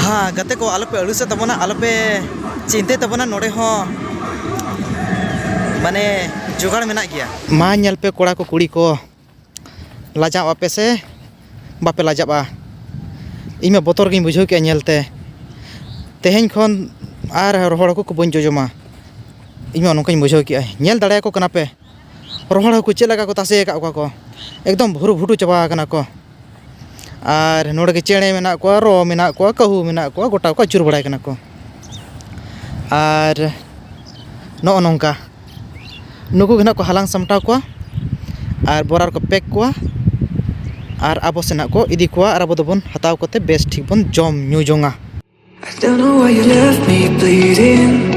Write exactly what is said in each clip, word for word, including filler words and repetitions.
ᱦᱮᱸ ᱜᱟᱛᱮ ᱠᱚ, ᱟᱞᱚᱯᱮ ᱟᱹᱲᱤᱥᱚᱜ ᱛᱟᱵᱚᱱᱟ, ᱟᱞᱚᱯᱮ ᱪᱤᱱᱛᱟᱹᱭ ᱛᱟᱵᱚᱱᱟ, ᱱᱚᱰᱮ ᱦᱚᱸ ᱢᱟᱱᱮ ᱡᱚᱜᱟᱲ ᱢᱮᱱᱟᱜ ᱜᱮᱭᱟ᱾ ᱢᱟ ᱧᱮᱞ ᱯᱮ ᱠᱚᱲᱟ ᱠᱚ ᱠᱩᱲᱤ ᱠᱚ, ᱞᱟᱡᱟᱜ ᱟᱯᱮ ᱥᱮ ᱵᱟᱯᱮ ᱞᱟᱡᱟᱜᱼᱟ? ᱤᱧ ᱢᱟ ᱵᱚᱛᱚᱨ ᱜᱤᱧ ᱵᱩᱡᱷᱟᱹᱣ ᱠᱮᱜᱼᱟ ᱧᱮᱞᱛᱮ᱾ ᱛᱮᱦᱮᱧ ᱠᱷᱚᱱ ᱟᱨ ᱨᱚᱦᱚᱲ ᱦᱟᱹᱠᱩ ᱠᱚ ᱵᱟᱹᱧ ᱡᱚᱡᱚᱢᱟ, ᱤᱧ ᱢᱟ ᱱᱚᱝᱠᱟᱧ ᱵᱩᱡᱷᱟᱹᱣ ᱠᱮᱜᱼᱟ᱾ ᱧᱮᱞ ᱫᱟᱲᱮᱭᱟᱠᱚ ᱠᱟᱱᱟ ᱯᱮ ᱨᱚᱦᱚᱲ ᱦᱟᱹᱠᱩ ᱪᱮᱫ ᱞᱮᱠᱟ ᱠᱚ ᱛᱟᱥᱮ ᱟᱠᱟᱫ ᱠᱚᱣᱟ ᱠᱚ, ᱮᱠᱫᱚᱢ ᱵᱷᱩᱨᱩ ᱵᱷᱩᱴᱩ ᱪᱟᱵᱟ ᱟᱠᱟᱱᱟ ᱠᱚ᱾ ᱟᱨ ᱱᱚᱰᱮ ᱜᱮ ᱪᱮᱬᱮ ᱢᱮᱱᱟᱜ ᱠᱚᱣᱟ, ᱨᱚ ᱢᱮᱱᱟᱜ ᱠᱚᱣᱟ, ᱠᱟᱹᱦᱩ ᱢᱮᱱᱟᱜ ᱠᱚᱣᱟ, ᱜᱚᱴᱟ ᱠᱚ ᱟᱹᱪᱩᱨ ᱵᱟᱲᱟᱭ ᱠᱟᱱᱟ ᱠᱚ᱾ ᱟᱨ ᱱᱚᱜᱼᱚ ᱱᱚᱝᱠᱟ ᱱᱩᱠᱩ ᱜᱮ ᱱᱟᱜ ᱠᱚ ᱦᱟᱞᱟᱝ ᱥᱟᱢᱴᱟᱣ ᱠᱚᱣᱟ ᱟᱨ ᱵᱚᱨᱟ ᱨᱮᱠᱚ ᱯᱮᱠ ᱠᱚᱣᱟ ᱟᱨ ᱟᱵᱚ ᱥᱮᱱᱟᱜ ᱠᱚ ᱤᱫᱤ ᱠᱚᱣᱟ ᱟᱨ ᱟᱵᱚ ᱫᱚᱵᱚᱱ ᱦᱟᱛᱟᱣ ᱠᱟᱛᱮ ᱵᱮᱥ ᱴᱷᱤᱠ ᱵᱚᱱ ᱡᱚᱢ ᱧᱩ ᱡᱚᱝᱟ᱾ I don't know why you left me bleeding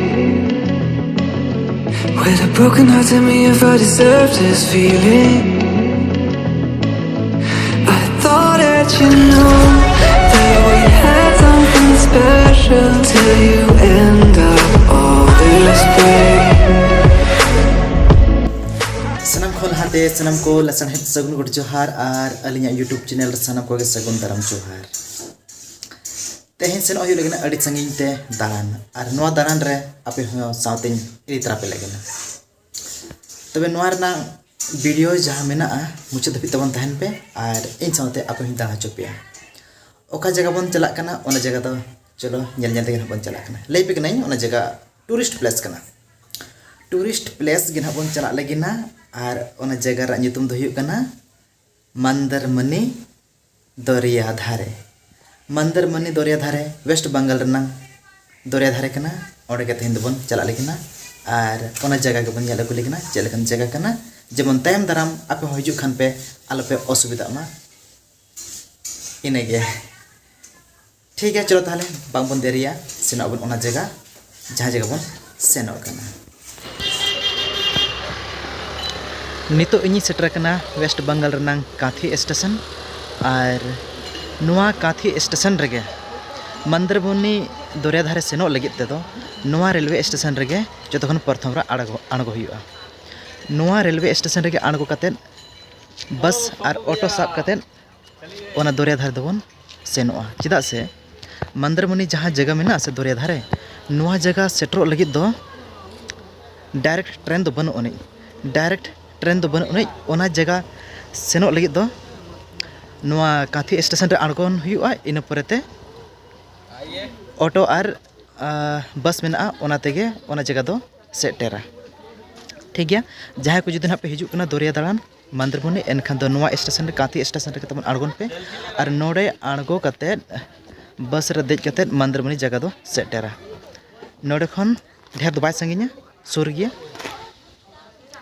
with a broken heart. Tell me if I deserve this feeling. I thought that you knew that we had something special till you end up all this way. ᱥᱟᱱᱟᱢ ᱠᱷᱚᱱ ᱞᱟᱦᱟᱛᱮ ᱥᱟᱱᱟᱢ ᱠᱚ ᱞᱟᱥᱟᱲᱦᱮᱫ ᱥᱟᱹᱜᱩᱱ ᱜᱚᱰ ᱡᱚᱦᱟᱨ ᱟᱨ ᱟᱹᱞᱤᱧᱟᱜ YouTube channel ᱨᱮ ᱥᱟᱱᱟᱢ ᱠᱚᱜᱮ ᱥᱟᱹᱜᱩᱱ ᱫᱟᱨᱟᱢ ᱡᱚᱦᱟᱨ᱾ ᱛᱮᱦᱮᱧ ᱥᱮᱱᱚᱜ ᱦᱩᱭᱩᱜ ᱞᱟᱹᱜᱤᱫ ᱟᱹᱰᱤ ᱥᱟᱺᱜᱤᱧ ᱛᱮ ᱫᱟᱬᱟᱱ, ᱟᱨ ᱱᱚᱣᱟ ᱫᱟᱬᱟᱱ ᱨᱮ ᱟᱯᱮ ᱦᱚᱸ ᱥᱟᱶᱛᱮᱧ ᱤᱫᱤ ᱛᱟᱨᱟ ᱯᱮ ᱞᱟᱹᱜᱤᱫ᱾ ᱛᱚᱵᱮ ᱱᱚᱣᱟ ᱨᱮᱱᱟᱜ ᱵᱷᱤᱰᱤᱭᱳ ᱡᱟᱦᱟᱸ ᱢᱮᱱᱟᱜᱼᱟ, ᱢᱩᱪᱟᱹᱫ ᱫᱷᱟᱹᱵᱤᱡ ᱛᱟᱵᱚᱱ ᱛᱟᱦᱮᱱ ᱯᱮ ᱟᱨ ᱤᱧ ᱥᱟᱶᱛᱮ ᱟᱯᱮ ᱦᱚᱸᱧ ᱫᱟᱬᱟ ᱦᱚᱪᱚ ᱯᱮᱭᱟ᱾ ᱚᱠᱟ ᱡᱟᱭᱜᱟ ᱵᱚᱱ ᱪᱟᱞᱟᱜ ᱠᱟᱱᱟ, ᱚᱱᱟ ᱡᱟᱭᱜᱟ ᱫᱚ ᱪᱚᱞᱚ ᱧᱮᱞ ᱧᱮᱞ ᱛᱮᱜᱮ ᱱᱟᱦᱟᱜ ᱵᱚᱱ ᱪᱟᱞᱟᱜ ᱠᱟᱱᱟ᱾ ᱞᱟᱹᱭ ᱯᱮ ᱠᱟᱹᱱᱟᱹᱧ, ᱚᱱᱟ ᱡᱟᱭᱜᱟ ᱴᱩᱨᱤᱥᱴ ᱯᱞᱮᱥ ᱠᱟᱱᱟ᱾ ᱴᱩᱨᱤᱥᱴ ᱯᱞᱮᱥ ᱜᱮ ᱱᱟᱦᱟᱜ ᱵᱚᱱ ᱪᱟᱞᱟᱜ ᱞᱟᱹᱜᱤᱫ ᱱᱟ, ᱟᱨ ᱚᱱᱟ ᱡᱟᱭᱜᱟ ᱨᱮᱱᱟᱜ ᱧᱩᱛᱩᱢ ᱫᱚ ᱦᱩᱭᱩᱜ ᱠᱟᱱᱟ ᱢᱟᱱᱫᱟᱨᱢᱟᱱᱤ ᱫᱚᱨᱭᱟ ᱫᱷᱟᱨᱮ᱾ ᱢᱟᱱᱫᱟᱨᱢᱟᱱᱤ ᱫᱚᱨᱭᱟ ᱫᱷᱟᱨᱮ ᱳᱭᱮᱥᱴ ᱵᱟᱝᱜᱟᱞ ᱨᱮᱱᱟᱜ ᱫᱚᱨᱭᱟ ᱫᱷᱟᱨᱮ ᱠᱟᱱᱟ᱾ ᱚᱸᱰᱮ ᱜᱮ ᱛᱮᱦᱮᱧ ᱫᱚᱵᱚᱱ ᱪᱟᱞᱟᱜ ᱞᱟᱹᱜᱤᱫ ᱱᱟ᱾ ᱟᱨ ᱚᱱᱟ ᱡᱟᱭᱜᱟ ᱜᱮᱵᱚᱱ ᱧᱮᱞ ᱟᱹᱜᱩ ᱞᱟᱹᱜᱤᱫ ᱱᱟ, ᱪᱮᱫ ᱞᱮᱠᱟᱱ ᱡᱟᱭᱜᱟ ᱠᱟᱱᱟ, ᱡᱮᱢᱚᱱ ᱛᱟᱭᱚᱢ ᱫᱟᱨᱟᱢ ᱟᱯᱮ ᱦᱚᱸ ᱦᱤᱡᱩᱜ ᱠᱷᱟᱱ ᱯᱮ ᱟᱞᱚᱯᱮ ᱚᱥᱩᱵᱤᱫᱷᱟᱜ ᱢᱟ᱾ ᱤᱱᱟᱹᱜᱮ᱾ ᱴᱷᱤᱠ ᱜᱮᱭᱟ, ᱪᱚᱞᱚ ᱛᱟᱦᱚᱞᱮ ᱵᱟᱝᱵᱚᱱ ᱫᱮᱨᱤᱭᱟ, ᱥᱮᱱᱚᱜ ᱟᱵᱚᱱ ᱚᱱᱟ ᱡᱟᱭᱜᱟ, ᱡᱟᱦᱟᱸ ᱡᱟᱭᱜᱟ ᱵᱚᱱ ᱥᱮᱱᱚᱜ ᱠᱟᱱᱟ᱾ ᱱᱤᱛᱚᱜ ᱤᱧᱤᱧ ᱥᱮᱴᱮᱨ ᱟᱠᱟᱱᱟ ᱳᱭᱮᱥᱴ ᱵᱟᱝᱜᱟᱞ ᱨᱮᱱᱟᱝ ᱠᱟᱸᱛᱷᱤ ᱥᱴᱮᱥᱚᱱ᱾ ᱟᱨ ᱱᱚᱣᱟ ᱠᱟᱸᱛᱷᱤ ᱥᱴᱮᱥᱚᱱ ᱨᱮᱜᱮ ᱢᱚᱱᱫᱟᱨᱢᱚᱱᱤ ᱫᱚᱨᱭᱟ ᱫᱷᱟᱨᱮ ᱥᱮᱱᱚᱜ ᱞᱟᱹᱜᱤᱫ ᱛᱮᱫᱚ ᱱᱚᱣᱟ ᱨᱮᱞᱣᱮ ᱥᱴᱮᱥᱚᱱ ᱨᱮᱜᱮ ᱡᱚᱛᱚ ᱠᱷᱚᱱ ᱯᱨᱚᱛᱷᱚᱢ ᱨᱮ ᱟᱬᱜᱚ, ᱟᱬᱜᱚ ᱦᱩᱭᱩᱜᱼᱟ᱾ ᱱᱚᱣᱟ ᱨᱮᱞᱣᱮ ᱥᱴᱮᱥᱚᱱ ᱨᱮᱜᱮ ᱟᱬᱜᱚ ᱠᱟᱛᱮᱫ ᱵᱟᱥ ᱟᱨ ᱚᱴᱳ ᱥᱟᱵ ᱠᱟᱛᱮᱫ ᱚᱱᱟ ᱫᱚᱨᱭᱟ ᱫᱷᱟᱨᱮ ᱫᱚᱵᱚᱱ ᱥᱮᱱᱚᱜᱼᱟ᱾ ᱪᱮᱫᱟᱜ ᱥᱮ ᱢᱚᱱᱫᱟᱨᱢᱩᱱᱤ ᱡᱟᱦᱟᱸ ᱡᱟᱭᱜᱟ ᱢᱮᱱᱟᱜᱼᱟ ᱥᱮ ᱫᱚᱨᱭᱟ ᱫᱷᱟᱨᱮ, ᱱᱚᱣᱟ ᱡᱟᱭᱜᱟ ᱥᱮᱴᱮᱨᱚᱜ ᱞᱟᱹᱜᱤᱫ ᱫᱚ ᱰᱟᱭᱨᱮᱠᱴ ᱴᱨᱮᱱ ᱫᱚ ᱵᱟᱹᱱᱩᱜ ᱟᱹᱱᱤᱡ᱾ ᱰᱟᱭᱨᱮᱠᱴ ᱴᱨᱮᱱ ᱫᱚ ᱵᱟᱹᱱᱩᱜ ᱟᱹᱱᱤᱡ᱾ ᱚᱱᱟ ᱡᱟᱭᱜᱟ ᱥᱮᱱᱚᱜ ᱞᱟᱹᱜᱤᱫ ᱫᱚ ᱱᱚᱣᱟ ᱠᱟᱸᱛᱷᱤ ᱥᱴᱮᱥᱚᱱ ᱨᱮ ᱟᱬᱜᱚᱱ ᱦᱩᱭᱩᱜᱼᱟ᱾ ᱤᱱᱟᱹ ᱯᱚᱨᱮᱛᱮ ᱚᱴᱳ ᱟᱨ, ᱟᱨ ᱵᱟᱥ ᱢᱮᱱᱟᱜᱼᱟ, ᱚᱱᱟ ᱛᱮᱜᱮ ᱚᱱᱟ ᱡᱟᱭᱜᱟ ᱫᱚ ᱥᱮᱴᱮᱨᱟ᱾ ᱴᱷᱤᱠ ᱜᱮᱭᱟ, ᱡᱟᱦᱟᱸᱭ ᱠᱚ ᱡᱩᱫᱤ ᱱᱟᱦᱟᱜ ᱯᱮ ᱦᱤᱡᱩᱜ ᱠᱟᱱᱟ ᱫᱚᱨᱭᱟ ᱫᱟᱬᱟᱱ ᱢᱚᱱᱫᱟᱨᱢᱩᱱᱤ, ᱮᱱᱠᱷᱟᱱ ᱫᱚ ᱱᱚᱣᱟ ᱥᱴᱮᱥᱚᱱ ᱨᱮ, ᱠᱟᱸᱛᱷᱤ ᱥᱴᱮᱥᱚᱱ ᱨᱮ ᱛᱟᱵᱚᱱ ᱟᱬᱜᱚᱱ ᱯᱮ᱾ ᱟᱨ ᱱᱚᱰᱮ ᱟᱬᱜᱚ ᱠᱟᱛᱮᱫ ᱵᱟᱥ ᱨᱮ ᱫᱮᱡ ᱠᱟᱛᱮᱫ ᱢᱚᱱᱫᱟᱨᱢᱩᱱᱤ ᱡᱟᱭᱜᱟ ᱫᱚ ᱥᱮᱴᱮᱨᱟ᱾ ᱱᱚᱰᱮ ᱠᱷᱚᱱ ᱰᱷᱮᱨ ᱫᱚ ᱵᱟᱭ ᱥᱟᱺᱜᱤᱧᱟ, ᱥᱩᱨ ᱜᱮᱭᱟ᱾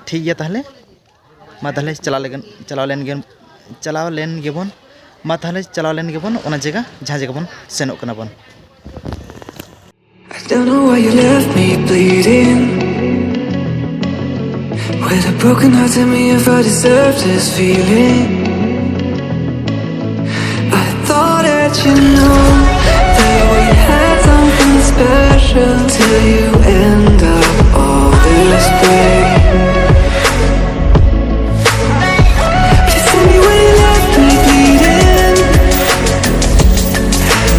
ᱴᱷᱤᱠ ᱜᱮᱭᱟ, ᱛᱟᱦᱚᱞᱮ ᱢᱟ ᱛᱟᱦᱚᱞᱮ ᱪᱟᱞᱟᱣ ᱞᱮᱜᱮ, ᱪᱟᱞᱟᱣ ᱞᱮᱱ ᱜᱮ, ᱪᱟᱞᱟᱣ ᱞᱮᱱ ᱜᱮᱵᱚᱱ᱾ ᱢᱟ ᱛᱟᱦᱚᱞᱮ ᱪᱟᱞᱟᱣ ᱞᱮᱱ ᱜᱮᱵᱚᱱ ᱚᱱᱟ ᱡᱟᱭᱜᱟ, ᱡᱟᱦᱟᱸ ᱡᱟᱭᱜᱟ ᱵᱚᱱ ᱥᱮᱱᱚᱜ ᱠᱟᱱᱟ ᱵᱚᱱ᱾ I don't know why you left me bleeding. With a broken heart, tell me if I deserve this feeling. I thought that you knew that we had something special till you end up all this way. Please tell me why you left me bleeding.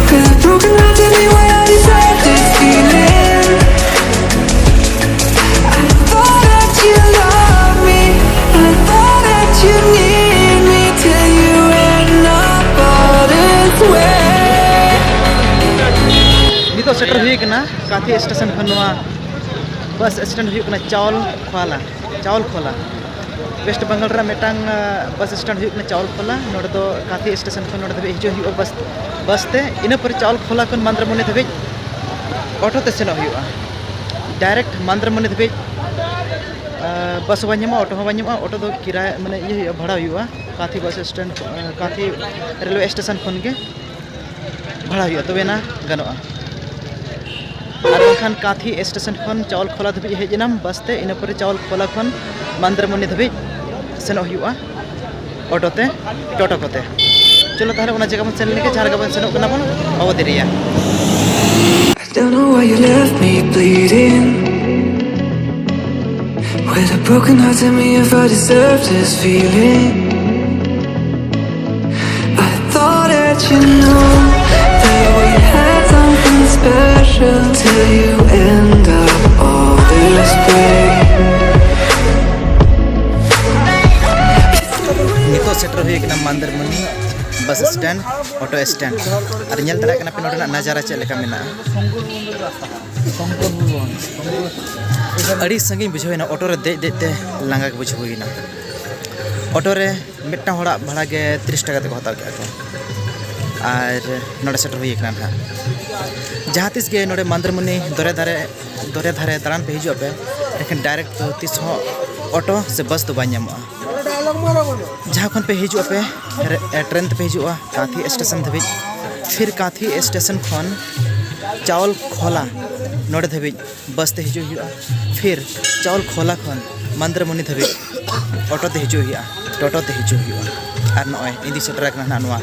With a broken heart, tell me why I deserve this feeling. I thought that you loved me. I thought that you need me till you end up all this way. ᱱᱤᱛᱚᱜ ᱥᱮᱴᱮᱨ ᱦᱩᱭ ᱠᱟᱱᱟ ᱠᱟᱸᱛᱷᱤ station ᱠᱷᱚᱱ᱾ ᱱᱚᱣᱟ bus stand ᱦᱩᱭᱩᱜ ᱠᱟᱱᱟ ᱪᱟᱣᱞ ᱠᱷᱚᱞᱟ, ᱪᱟᱣᱞ ᱠᱷᱚᱞᱟ᱾ West Bengal ᱨᱮ ᱢᱤᱫᱴᱟᱝ, ᱟ, ᱵᱟᱥ ᱥᱴᱮᱱᱰ ᱦᱩᱭᱩᱜ ᱠᱟᱱᱟ ᱪᱟᱣᱞ ᱠᱷᱚᱞᱟ᱾ ᱱᱚᱰᱮ ᱫᱚ ᱠᱟᱸᱛᱷᱤ ᱥᱴᱮᱥᱚᱱ ᱠᱷᱚᱱ ᱱᱚᱰᱮ ᱫᱷᱟᱹᱵᱤᱡ ᱦᱤᱡᱩᱜ ᱦᱩᱭᱩᱜᱼᱟ ᱵᱟᱥ, ᱵᱟᱥ ᱛᱮ᱾ ᱤᱱᱟᱹ ᱯᱚᱨᱮ ᱪᱟᱣᱞ ᱠᱷᱚᱞᱟ ᱠᱷᱚᱱ ᱢᱚᱱᱫᱟᱨᱢᱩᱱᱤ ᱫᱷᱟᱹᱵᱤᱡ ᱚᱴᱳ ᱛᱮ ᱥᱮᱱᱚᱜ ᱦᱩᱭᱩᱜᱼᱟ᱾ ᱰᱟᱭᱨᱮᱠᱴ ᱢᱚᱱᱫᱟᱨᱢᱩᱱᱤ ᱫᱷᱟᱹᱵᱤᱡ, ᱟ, ᱵᱟᱥ ᱦᱚᱸ ᱵᱟᱝ ᱧᱟᱢᱚᱜᱼᱟ, ᱚᱴᱳ ᱦᱚᱸ ᱵᱟᱝ ᱧᱟᱢᱚᱜᱼᱟ᱾ ᱚᱴᱳ ᱫᱚ ᱠᱤᱨᱟᱭ, ᱢᱟᱱᱮ, ᱤᱭᱟᱹ ᱦᱩᱭᱩᱜᱼᱟ, ᱵᱷᱟᱲᱟ ᱦᱩᱭᱩᱜᱼᱟ ᱠᱟᱸᱛᱷᱤ ᱵᱟᱥ ᱥᱴᱮᱱᱰ, ᱟ, ᱠᱟᱸᱛᱷᱤ ᱨᱮᱞᱣᱮ ᱥᱴᱮᱥᱚᱱ ᱠᱷᱚᱱ ᱜᱮ᱾ ᱵᱷᱟᱲᱟ ᱦᱩᱭᱩᱜᱼᱟ, ᱛᱚᱵᱮ ᱮᱱᱟ ᱜᱟᱱᱚᱜᱼᱟ᱾ ᱟᱨ ᱵᱟᱝᱠᱷᱟᱱ ᱠᱟᱸᱛᱷᱤ ᱥᱴᱮᱥᱚᱱ ᱠᱷᱚᱱ ᱪᱟᱣᱞ ᱠᱷᱚᱞᱟ ᱫᱷᱟᱹᱵᱤᱡ ᱦᱮᱡ ᱮᱱᱟᱢ ᱵᱟᱥ ᱛᱮ, ᱤᱱᱟᱹ ᱯᱚᱨᱮ ᱪᱟᱣᱞ ᱠᱷᱚᱞᱟ ᱠᱷᱚᱱ ᱢᱚᱱᱫᱟᱨᱢᱩᱱᱤ ᱫᱷᱟᱹᱵᱤᱡ ᱥᱮᱱᱚᱜ ᱦᱩᱭᱩᱜᱼᱟ ᱚᱴᱳ ᱛᱮ, ᱴᱳᱴᱳ ᱠᱚᱛᱮ᱾ ᱪᱚᱞᱚ ᱛᱟᱦᱚᱞᱮ ᱚᱱᱟ ᱡᱟᱭᱜᱟ ᱵᱚᱱ ᱥᱮᱱ ᱞᱮᱱᱜᱮ, ᱡᱟᱦᱟᱸ ᱨᱮᱜᱮ ᱵᱚᱱ ᱥᱮᱱᱚᱜ ᱠᱟᱱᱟ ᱵᱚᱱ ᱟᱵᱚ ᱫᱮᱨᱤᱭᱟ᱾ I don't know why you left me bleeding. With a broken heart, tell me if I deserve this feeling. I thought that you knew that we had auto stand. ᱟᱨ ᱧᱮᱞ ᱫᱟᱲᱮᱭᱟᱜ ᱠᱟᱱᱟ ᱯᱮ ᱱᱚᱰᱮᱱᱟᱜ ᱱᱟᱡᱟᱨᱟ ᱪᱮᱫ ᱞᱮᱠᱟ ᱢᱮᱱᱟᱜᱼᱟ᱾ ᱟᱹᱰᱤ ᱥᱟᱺᱜᱤᱧ ᱵᱩᱡᱷᱟᱹᱣ ᱮᱱᱟ, ᱚᱴᱳ ᱨᱮ ᱫᱮᱡ ᱫᱮᱡ ᱛᱮ ᱞᱟᱸᱜᱟ ᱜᱮ ᱵᱩᱡᱷᱟᱹᱣ ᱦᱩᱭᱱᱟ᱾ ᱚᱴᱳ ᱨᱮ ᱢᱤᱫᱴᱟᱝ ᱦᱚᱲᱟᱜ ᱵᱷᱟᱲᱟ ᱜᱮ ᱛᱤᱨᱤᱥ ᱴᱟᱠᱟ ᱛᱮᱠᱚ ᱦᱟᱛᱟᱣ ᱠᱮᱫᱼᱟ ᱠᱚ᱾ ᱟᱨ ᱱᱚᱰᱮ ᱥᱮᱴᱮᱨ ᱦᱩᱭ ᱟᱠᱟᱱᱟ ᱱᱟᱦᱟᱜ᱾ ᱡᱟᱦᱟᱸ ᱛᱤᱥ ᱜᱮ ᱱᱚᱰᱮ ᱢᱟᱱᱫᱟᱨᱢᱩᱱᱤ ᱫᱚᱨᱭᱟ ᱫᱷᱟᱨᱮ, ᱫᱚᱨᱭᱟ ᱫᱷᱟᱨᱮ ᱫᱟᱬᱟᱱ ᱯᱮ ᱦᱤᱡᱩᱜ ᱟᱯᱮ, ᱮᱱᱠᱷᱟᱱ ᱰᱟᱭᱨᱮᱠᱴ ᱫᱚ ᱛᱤᱥ ᱦᱚᱸ ᱚᱴᱳ ᱥᱮ ᱵᱟᱥ ᱫᱚ ᱵᱟᱭ ᱧᱟᱢᱚᱜᱼᱟ᱾ ᱡᱟᱦᱟᱸ ᱠᱷᱚᱱ ᱯᱮ ᱦᱤᱡᱩᱜ ᱟᱯᱮ, ᱨᱮ-, ᱮ, ᱴᱨᱮᱱ ᱛᱮᱯᱮ ᱦᱤᱡᱩᱜᱼᱟ ᱠᱟᱸᱛᱷᱤ ᱥᱴᱮᱥᱚᱱ ᱫᱷᱟᱹᱵᱤᱡ, ᱯᱷᱤᱨ ᱠᱟᱸᱛᱷᱤ ᱥᱴᱮᱥᱚᱱ ᱠᱷᱚᱱ ᱪᱟᱣᱞ ᱠᱷᱚᱞᱟ ᱱᱚᱰᱮ ᱫᱷᱟᱹᱵᱤᱡ ᱵᱟᱥ ᱛᱮ ᱦᱤᱡᱩᱜ ᱦᱩᱭᱩᱜᱼᱟ, ᱯᱷᱤᱨ ᱪᱟᱣᱞ ᱠᱷᱚᱞᱟ ᱠᱷᱚᱱ ᱢᱟᱱᱫᱟᱨᱢᱩᱱᱤ ᱫᱷᱟᱹᱵᱤᱡ ᱚᱴᱳ ᱛᱮ ᱦᱤᱡᱩᱜ ᱦᱩᱭᱩᱜᱼᱟ, ᱴᱳᱴᱳ ᱛᱮ ᱦᱤᱡᱩᱜ ᱦᱩᱭᱩᱜᱼᱟ᱾ ᱟᱨ ᱱᱚᱜᱼᱚᱭ ᱤᱧ ᱫᱩᱧ ᱥᱮᱴᱮᱨ ᱟᱠᱟᱱᱟ ᱱᱟᱦᱟᱜ ᱱᱚᱣᱟ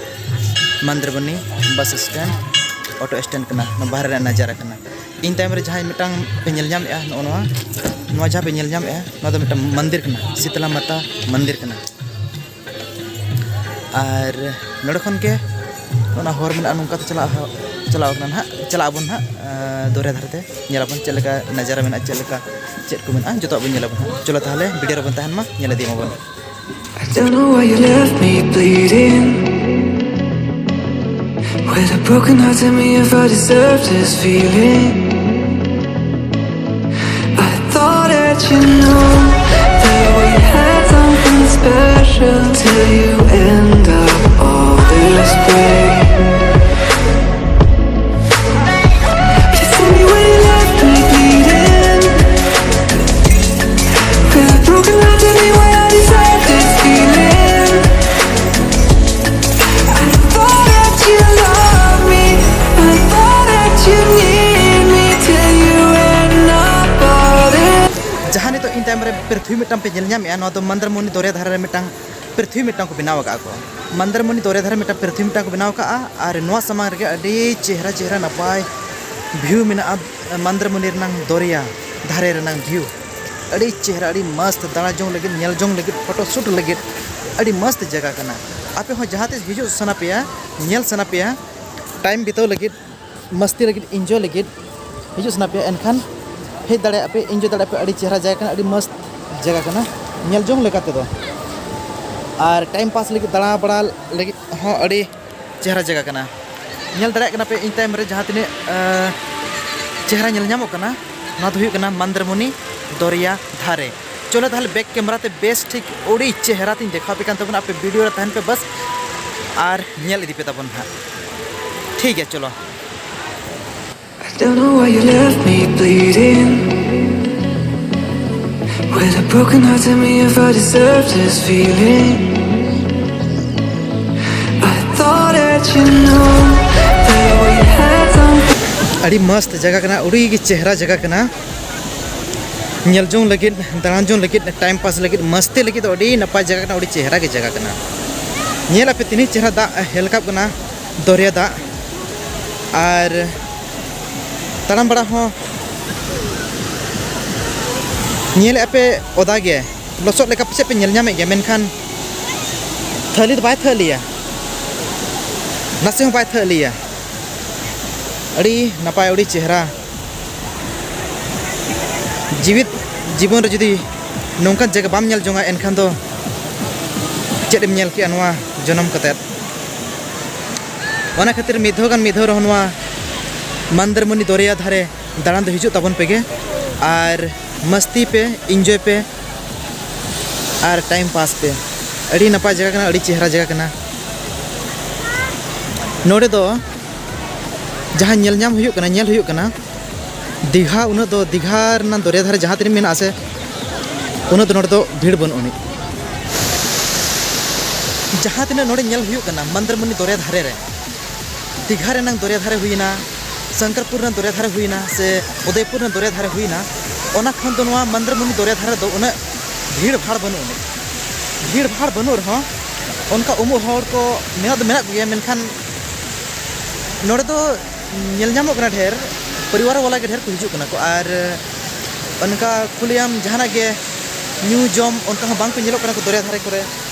ᱢᱟᱱᱫᱟᱨᱢᱩᱱᱤ ᱵᱟᱥ ᱥᱴᱮᱱᱰ, ᱚᱴᱳ ᱥᱴᱮᱱᱰ ᱠᱟᱱᱟ, ᱱᱚᱣᱟ ᱵᱟᱦᱨᱮ ᱨᱮᱱᱟᱜ ᱱᱟᱡᱟᱨᱟ ᱠᱟᱱᱟ᱾ ᱤᱧ ᱛᱟᱭᱚᱢ ᱨᱮ ᱡᱟᱦᱟᱸᱭ ᱢᱤᱫᱴᱟᱝ ᱯᱮ ᱧᱮᱞ ᱧᱟᱢᱮᱫᱼᱟ, ᱱᱚᱜᱼᱚ ᱱᱚᱣᱟ, ᱱᱚᱣᱟ ᱡᱟᱦᱟᱸ ᱯᱮ ᱧᱮᱞ ᱧᱟᱢᱮᱫᱼᱟ, ᱱᱚᱣᱟ ᱫᱚ ᱢᱤᱫᱴᱟᱝ ᱢᱚᱱᱫᱤᱨ ᱠᱟᱱᱟ, ᱥᱤᱛᱞᱟ ᱢᱟᱛᱟ ᱢᱚᱱᱫᱤᱨ ᱠᱟᱱᱟ᱾ ᱟᱨ ᱱᱚᱰᱮ ᱠᱷᱚᱱ ᱜᱮ ᱚᱱᱟ ᱦᱚᱨ ᱢᱮᱱᱟᱜᱼᱟ, ᱱᱚᱝᱠᱟ ᱛᱮ ᱪᱟᱞᱟᱜ, ᱪᱟᱞᱟᱣ ᱠᱟᱱᱟ ᱱᱟᱦᱟᱜ, ᱪᱟᱞᱟᱜ ᱟᱵᱚᱱ ᱱᱟᱦᱟᱜ, ᱟᱸ, ᱫᱚᱨᱭᱟ ᱫᱷᱟᱨᱮ ᱛᱮ ᱧᱮᱞ ᱟᱵᱚᱱ ᱪᱮᱫ ᱞᱮᱠᱟ ᱱᱟᱡᱟᱨᱟ ᱢᱮᱱᱟᱜᱼᱟ, ᱪᱮᱫ ᱞᱮᱠᱟ ᱪᱮᱫ ᱠᱚ ᱢᱮᱱᱟᱜᱼᱟ, ᱡᱚᱛᱚᱣᱟᱜ ᱵᱚᱱ ᱧᱮᱞ ᱟᱵᱚᱱ ᱱᱟᱦᱟᱜ᱾ ᱪᱚᱞᱚ ᱛᱟᱦᱚᱞᱮ ᱵᱷᱤᱰᱤᱭᱳ ᱨᱮᱵᱚᱱ ᱛᱟᱦᱮᱱ ᱢᱟ, ᱧᱮᱞ ᱤᱫᱤ ᱢᱟᱵᱚᱱ᱾ I don't know why you left me bleeding. With a broken heart, tell me if I deserve this feeling. I thought that you knew that we had something special till you end up all this way. Just tell me why you left me bleeding. With a broken heart, tell me why I deserve this feeling. I thought that you loved me. I thought that you need me till you end up all this. ᱡᱟᱦᱟᱸ ᱱᱤᱛᱚᱜ ᱤᱧ ᱛᱟᱭᱚᱢ ᱨᱮ ᱯᱨᱤᱛᱷᱤᱵᱤ ᱢᱤᱫᱴᱟᱝ ᱯᱮ ᱧᱮᱞ ᱧᱟᱢᱮᱫᱼᱟ, ᱱᱚᱣᱟ ᱫᱚ ᱢᱟᱱᱫᱟᱨᱢᱩᱱᱤ ᱫᱚᱨᱭᱟ ᱫᱷᱟᱨᱮ ᱨᱮ ᱢᱤᱫᱴᱟᱝ ᱯᱨᱤᱛᱷᱤᱵᱤ ᱢᱤᱫᱴᱟᱝ ᱠᱚ ᱵᱮᱱᱟᱣ ᱟᱠᱟᱫᱼᱟ ᱠᱚ᱾ ᱢᱟᱱᱫᱟᱨᱢᱩᱱᱤ ᱫᱚᱨᱭᱟ ᱫᱷᱟᱨᱮ ᱢᱤᱫᱴᱟᱝ ᱯᱨᱤᱛᱷᱤᱵᱤ ᱢᱤᱫᱴᱟᱝ ᱠᱚ ᱵᱮᱱᱟᱣ ᱟᱠᱟᱫᱼᱟ, ᱟᱨ ᱱᱚᱣᱟ ᱥᱟᱢᱟᱝ ᱨᱮᱜᱮ ᱟᱹᱰᱤ ᱪᱮᱦᱨᱟ ᱪᱮᱦᱨᱟ ᱱᱟᱯᱟᱭ ᱵᱷᱤᱭᱩ ᱢᱮᱱᱟᱜᱼᱟ᱾ ᱢᱟᱱᱫᱟᱨᱢᱩᱱᱤ ᱨᱮᱱᱟᱝ ᱫᱚᱨᱭᱟ ᱫᱷᱟᱨᱮ ᱨᱮᱱᱟᱝ ᱵᱷᱤᱭᱩ ᱟᱹᱰᱤ ᱪᱮᱦᱨᱟ, ᱟᱹᱰᱤ ᱢᱚᱥᱛ, ᱫᱟᱬᱟ ᱡᱚᱝ ᱞᱟᱹᱜᱤᱫ, ᱧᱮᱞ ᱡᱚᱝ ᱞᱟᱹᱜᱤᱫ, ᱯᱷᱳᱴᱳ ᱥᱩᱴ ᱞᱟᱹᱜᱤᱫ ᱟᱹᱰᱤ ᱢᱚᱥᱛ ᱡᱟᱭᱜᱟ ᱠᱟᱱᱟ᱾ ᱟᱯᱮ ᱦᱚᱸ ᱡᱟᱦᱟᱸ ᱛᱤᱥ ᱦᱤᱡᱩᱜ ᱥᱟᱱᱟ ᱯᱮᱭᱟ, ᱧᱮᱞ ᱥᱟᱱᱟ ᱯᱮᱭᱟ, ᱴᱟᱭᱤᱢ ᱵᱤᱛᱟᱹᱣ ᱞᱟᱹᱜᱤᱫ, ᱢᱟᱥᱛᱤ ᱞᱟᱹᱜᱤᱫ, ᱤᱱᱡᱚᱭ ᱞᱟᱹᱜᱤᱫ ᱦᱤᱡᱩᱜ ᱥᱟᱱᱟ ᱯᱮᱭᱟ, ᱮᱱᱠᱷᱟᱱ ᱦᱮᱡ ᱫᱟᱲᱮᱭᱟᱜᱼᱟ ᱯᱮ᱾ ᱤᱱᱡᱚᱭ ᱫᱟᱲᱮᱭᱟᱜᱼᱟ ᱯᱮ, ᱟᱹᱰᱤ ᱪᱮᱦᱨᱟ ᱡᱟᱭᱜᱟ ᱠᱟᱱᱟ, ᱟᱹᱰᱤ ᱢᱚᱥᱛ ᱡᱟᱭᱜᱟ ᱠᱟᱱᱟ ᱧᱮᱞ ᱡᱚᱝ ᱞᱮᱠᱟ ᱛᱮᱫᱚ᱾ ᱟᱨ ᱴᱟᱭᱤᱢ ᱯᱟᱥ ᱞᱟᱹᱜᱤᱫ, ᱫᱟᱬᱟ ᱵᱟᱲᱟ ᱞᱟᱹᱜᱤᱫ ᱦᱚᱸ ᱟᱹᱰᱤ ᱪᱮᱦᱨᱟ ᱡᱟᱭᱜᱟ ᱠᱟᱱᱟ᱾ ᱧᱮᱞ ᱫᱟᱲᱮᱭᱟᱜ ᱠᱟᱱᱟ ᱯᱮ ᱤᱧ ᱛᱟᱭᱚᱢ ᱨᱮ ᱡᱟᱦᱟᱸ ᱛᱤᱱᱟᱹᱜ, ᱟᱸ, ᱪᱮᱦᱨᱟ ᱧᱮᱞ ᱧᱟᱢᱚᱜ ᱠᱟᱱᱟ, ᱱᱚᱣᱟ ᱫᱚ ᱦᱩᱭᱩᱜ ᱠᱟᱱᱟ ᱢᱟᱱᱫᱟᱨᱢᱩᱱᱤ ᱫᱚᱨᱭᱟ ᱫᱷᱟᱨᱮ᱾ ᱪᱚᱞᱚ ᱛᱟᱦᱚᱞᱮ back camera ᱛᱮ ᱵᱮᱥ ᱴᱷᱤᱠ ᱟᱹᱰᱤ ᱪᱮᱦᱨᱟ ᱛᱤᱧ ᱫᱮᱠᱷᱟᱣ ᱟᱯᱮ ᱠᱟᱱ ᱛᱟᱵᱚᱱᱟ, ᱟᱯᱮ video ᱨᱮ ᱛᱟᱦᱮᱱ ᱯᱮ ᱵᱟᱥ ᱟᱨ ᱧᱮᱞ ᱤᱫᱤ ᱯᱮ ᱛᱟᱵᱚᱱ ᱱᱟᱦᱟᱜ᱾ ᱴᱷᱤᱠ ᱜᱮᱭᱟ, ᱪᱚᱞᱚ᱾ I don't know why you left me bleeding. With a broken heart, tell me if I deserve this feeling. I thought that you know that we had something. ᱟᱹᱰᱤ ᱢᱚᱥᱛ ᱡᱟᱭᱜᱟ ᱠᱟᱱᱟ, ᱟᱹᱰᱤ ᱜᱮ ᱪᱮᱦᱨᱟ ᱡᱟᱭᱜᱟ ᱠᱟᱱᱟ᱾ ᱧᱮᱞ ᱡᱚᱝ ᱞᱟᱹᱜᱤᱫ, ᱫᱟᱬᱟᱱ ᱡᱚᱝ ᱞᱟᱹᱜᱤᱫ, time pass ᱞᱟᱹᱜᱤᱫ, ᱢᱚᱥᱛᱤ ᱞᱟᱹᱜᱤᱫ ᱫᱚ ᱟᱹᱰᱤ ᱱᱟᱯᱟᱭ ᱡᱟᱭᱜᱟ ᱠᱟᱱᱟ, ᱟᱹᱰᱤ ᱪᱮᱦᱨᱟ ᱜᱮ ᱡᱟᱭᱜᱟ ᱠᱟᱱᱟ᱾ ᱧᱮᱞ ᱟᱯᱮ ᱛᱤᱱᱟᱹᱜ ᱪᱮᱦᱨᱟ ᱫᱟᱜ ᱦᱮᱞᱠᱟᱜ ᱠᱟᱱᱟ, ᱫᱚᱨᱭᱟ ᱫᱟᱜ, ᱟᱨ ᱛᱟᱲᱟᱢ ᱵᱟᱲᱟ ᱦᱚᱸ ᱧᱮᱞᱮᱫ ᱟᱯᱮ ᱚᱫᱟ ᱜᱮ, ᱞᱚᱥᱚᱫ ᱞᱮᱠᱟ ᱯᱟᱪᱮᱫ ᱯᱮ ᱧᱮᱞ ᱧᱟᱢᱮᱫ ᱜᱮᱭᱟ, ᱢᱮᱱᱠᱷᱟᱱ ᱛᱷᱟᱹᱞᱤ ᱫᱚ ᱵᱟᱭ ᱛᱷᱟᱹᱞᱤᱭᱟ, ᱱᱟᱥᱮ ᱦᱚᱸ ᱵᱟᱭ ᱛᱷᱟᱹᱞᱤᱭᱟ᱾ ᱟᱹᱰᱤ ᱱᱟᱯᱟᱭ, ᱟᱹᱰᱤ ᱪᱮᱦᱨᱟ᱾ ᱡᱤᱣᱤᱫ ᱡᱤᱵᱚᱱ ᱨᱮ ᱡᱩᱫᱤ ᱱᱚᱝᱠᱟᱱ ᱡᱟᱭᱜᱟ ᱵᱟᱢ ᱧᱮᱞ ᱡᱚᱝᱟ, ᱮᱱᱠᱷᱟᱱ ᱫᱚ ᱪᱮᱫ ᱮᱢ ᱧᱮᱞ ᱠᱮᱜᱼᱟ ᱱᱚᱣᱟ ᱡᱚᱱᱚᱢ ᱠᱟᱛᱮᱫ? ᱚᱱᱟ ᱠᱷᱟᱹᱛᱤᱨ ᱢᱤᱫ ᱫᱷᱟᱣ ᱜᱟᱱ, ᱢᱤᱫ ᱫᱷᱟᱣ ᱨᱮᱦᱚᱸ ᱱᱚᱣᱟ ᱢᱟᱱᱫᱟᱨᱢᱩᱱᱤ ᱫᱚᱨᱭᱟ ᱫᱷᱟᱨᱮ ᱫᱟᱬᱟᱱ ᱫᱚ ᱦᱤᱡᱩᱜ ᱛᱟᱵᱚᱱ ᱯᱮᱜᱮ ᱟᱨ ᱢᱟᱥᱛᱤ ᱯᱮ, enjoy ᱯᱮ ᱟᱨ time pass ᱯᱮ᱾ ᱟᱹᱰᱤ ᱱᱟᱯᱟᱭ ᱡᱟᱭᱜᱟ ᱠᱟᱱᱟ, ᱟᱹᱰᱤ ᱪᱮᱦᱨᱟ ᱡᱟᱭᱜᱟ ᱠᱟᱱᱟ᱾ ᱱᱚᱰᱮ ᱫᱚ ᱡᱟᱦᱟᱸ ᱧᱮᱞ ᱧᱟᱢ ᱦᱩᱭᱩᱜ ᱠᱟᱱᱟ, ᱧᱮᱞ ᱦᱩᱭᱩᱜ ᱠᱟᱱᱟ, ᱫᱤᱜᱷᱟ ᱩᱱᱟᱹᱜ ᱫᱚ, ᱫᱤᱜᱷᱟ ᱨᱮᱱᱟᱜ ᱫᱚᱨᱭᱟ ᱫᱷᱟᱨᱮ ᱡᱟᱦᱟᱸ ᱛᱤᱱᱟᱹᱜ ᱢᱮᱱᱟᱜᱼᱟ ᱥᱮ, ᱩᱱᱟᱹᱜ ᱫᱚ ᱱᱚᱰᱮ ᱫᱚ ᱵᱷᱤᱲ ᱵᱟᱹᱱᱩᱜ ᱟᱹᱱᱤᱡ᱾ ᱡᱟᱦᱟᱸ ᱛᱤᱱᱟᱹᱜ ᱱᱚᱰᱮ ᱧᱮᱞ ᱦᱩᱭᱩᱜ ᱠᱟᱱᱟ ᱢᱟᱱᱫᱟᱨᱢᱩᱱᱤ ᱫᱚᱨᱭᱟ ᱫᱷᱟᱨᱮ ᱨᱮ, ᱫᱤᱜᱷᱟ ᱨᱮᱱᱟᱝ ᱫᱚᱨᱭᱟ ᱫᱷᱟᱨᱮ ᱦᱩᱭᱮᱱᱟ, ᱥᱚᱝᱠᱚᱨᱯᱩᱨ ᱨᱮᱱᱟᱜ ᱫᱚᱨᱭᱟ ᱫᱷᱟᱨᱮ ᱦᱩᱭᱮᱱᱟ, ᱥᱮ ᱩᱫᱚᱭᱯᱩᱨ ᱨᱮᱱᱟᱜ ᱫᱚᱨᱭᱟ ᱫᱷᱟᱨᱮ ᱦᱩᱭᱮᱱᱟ, ᱚᱱᱟ ᱠᱷᱚᱱ ᱫᱚ ᱱᱚᱣᱟ ᱢᱟᱱᱫᱟᱨᱢᱩᱱᱤ ᱫᱚᱨᱭᱟ ᱫᱷᱟᱨᱮ ᱫᱚ ᱩᱱᱟᱹᱜ ᱵᱷᱤᱲ ᱵᱷᱟᱲ ᱵᱟᱹᱱᱩᱜ ᱟᱹᱱᱤᱡ᱾ ᱵᱷᱤᱲ ᱵᱷᱟᱲ ᱵᱟᱹᱱᱩᱜ ᱨᱮᱦᱚᱸ ᱚᱱᱠᱟ ᱩᱢᱩᱜ ᱦᱚᱲ ᱠᱚ ᱢᱮᱱᱟᱜ ᱫᱚ ᱢᱮᱱᱟᱜ ᱠᱚᱜᱮᱭᱟ, ᱢᱮᱱᱠᱷᱟᱱ ᱱᱚᱰᱮ ᱫᱚ ᱧᱮᱞ ᱧᱟᱢᱚᱜ ᱠᱟᱱᱟ ᱰᱷᱮᱨ ᱯᱚᱨᱤᱵᱟᱨ ᱵᱟᱞᱟ ᱜᱮ ᱰᱷᱮᱨ ᱠᱚ ᱦᱤᱡᱩᱜ ᱠᱟᱱᱟ ᱠᱚ, ᱟᱨ ᱚᱱᱠᱟ ᱠᱷᱩᱞᱮᱭᱟᱢ ᱡᱟᱦᱟᱱᱟᱜ ᱜᱮ ᱧᱩ ᱡᱚᱢ ᱚᱱᱠᱟ ᱦᱚᱸ ᱵᱟᱝ ᱠᱚ ᱧᱮᱞᱚᱜ ᱠᱟᱱᱟ ᱠᱚ ᱫᱚᱨᱭᱟ ᱫᱷᱟᱨᱮ ᱠᱚᱨᱮ,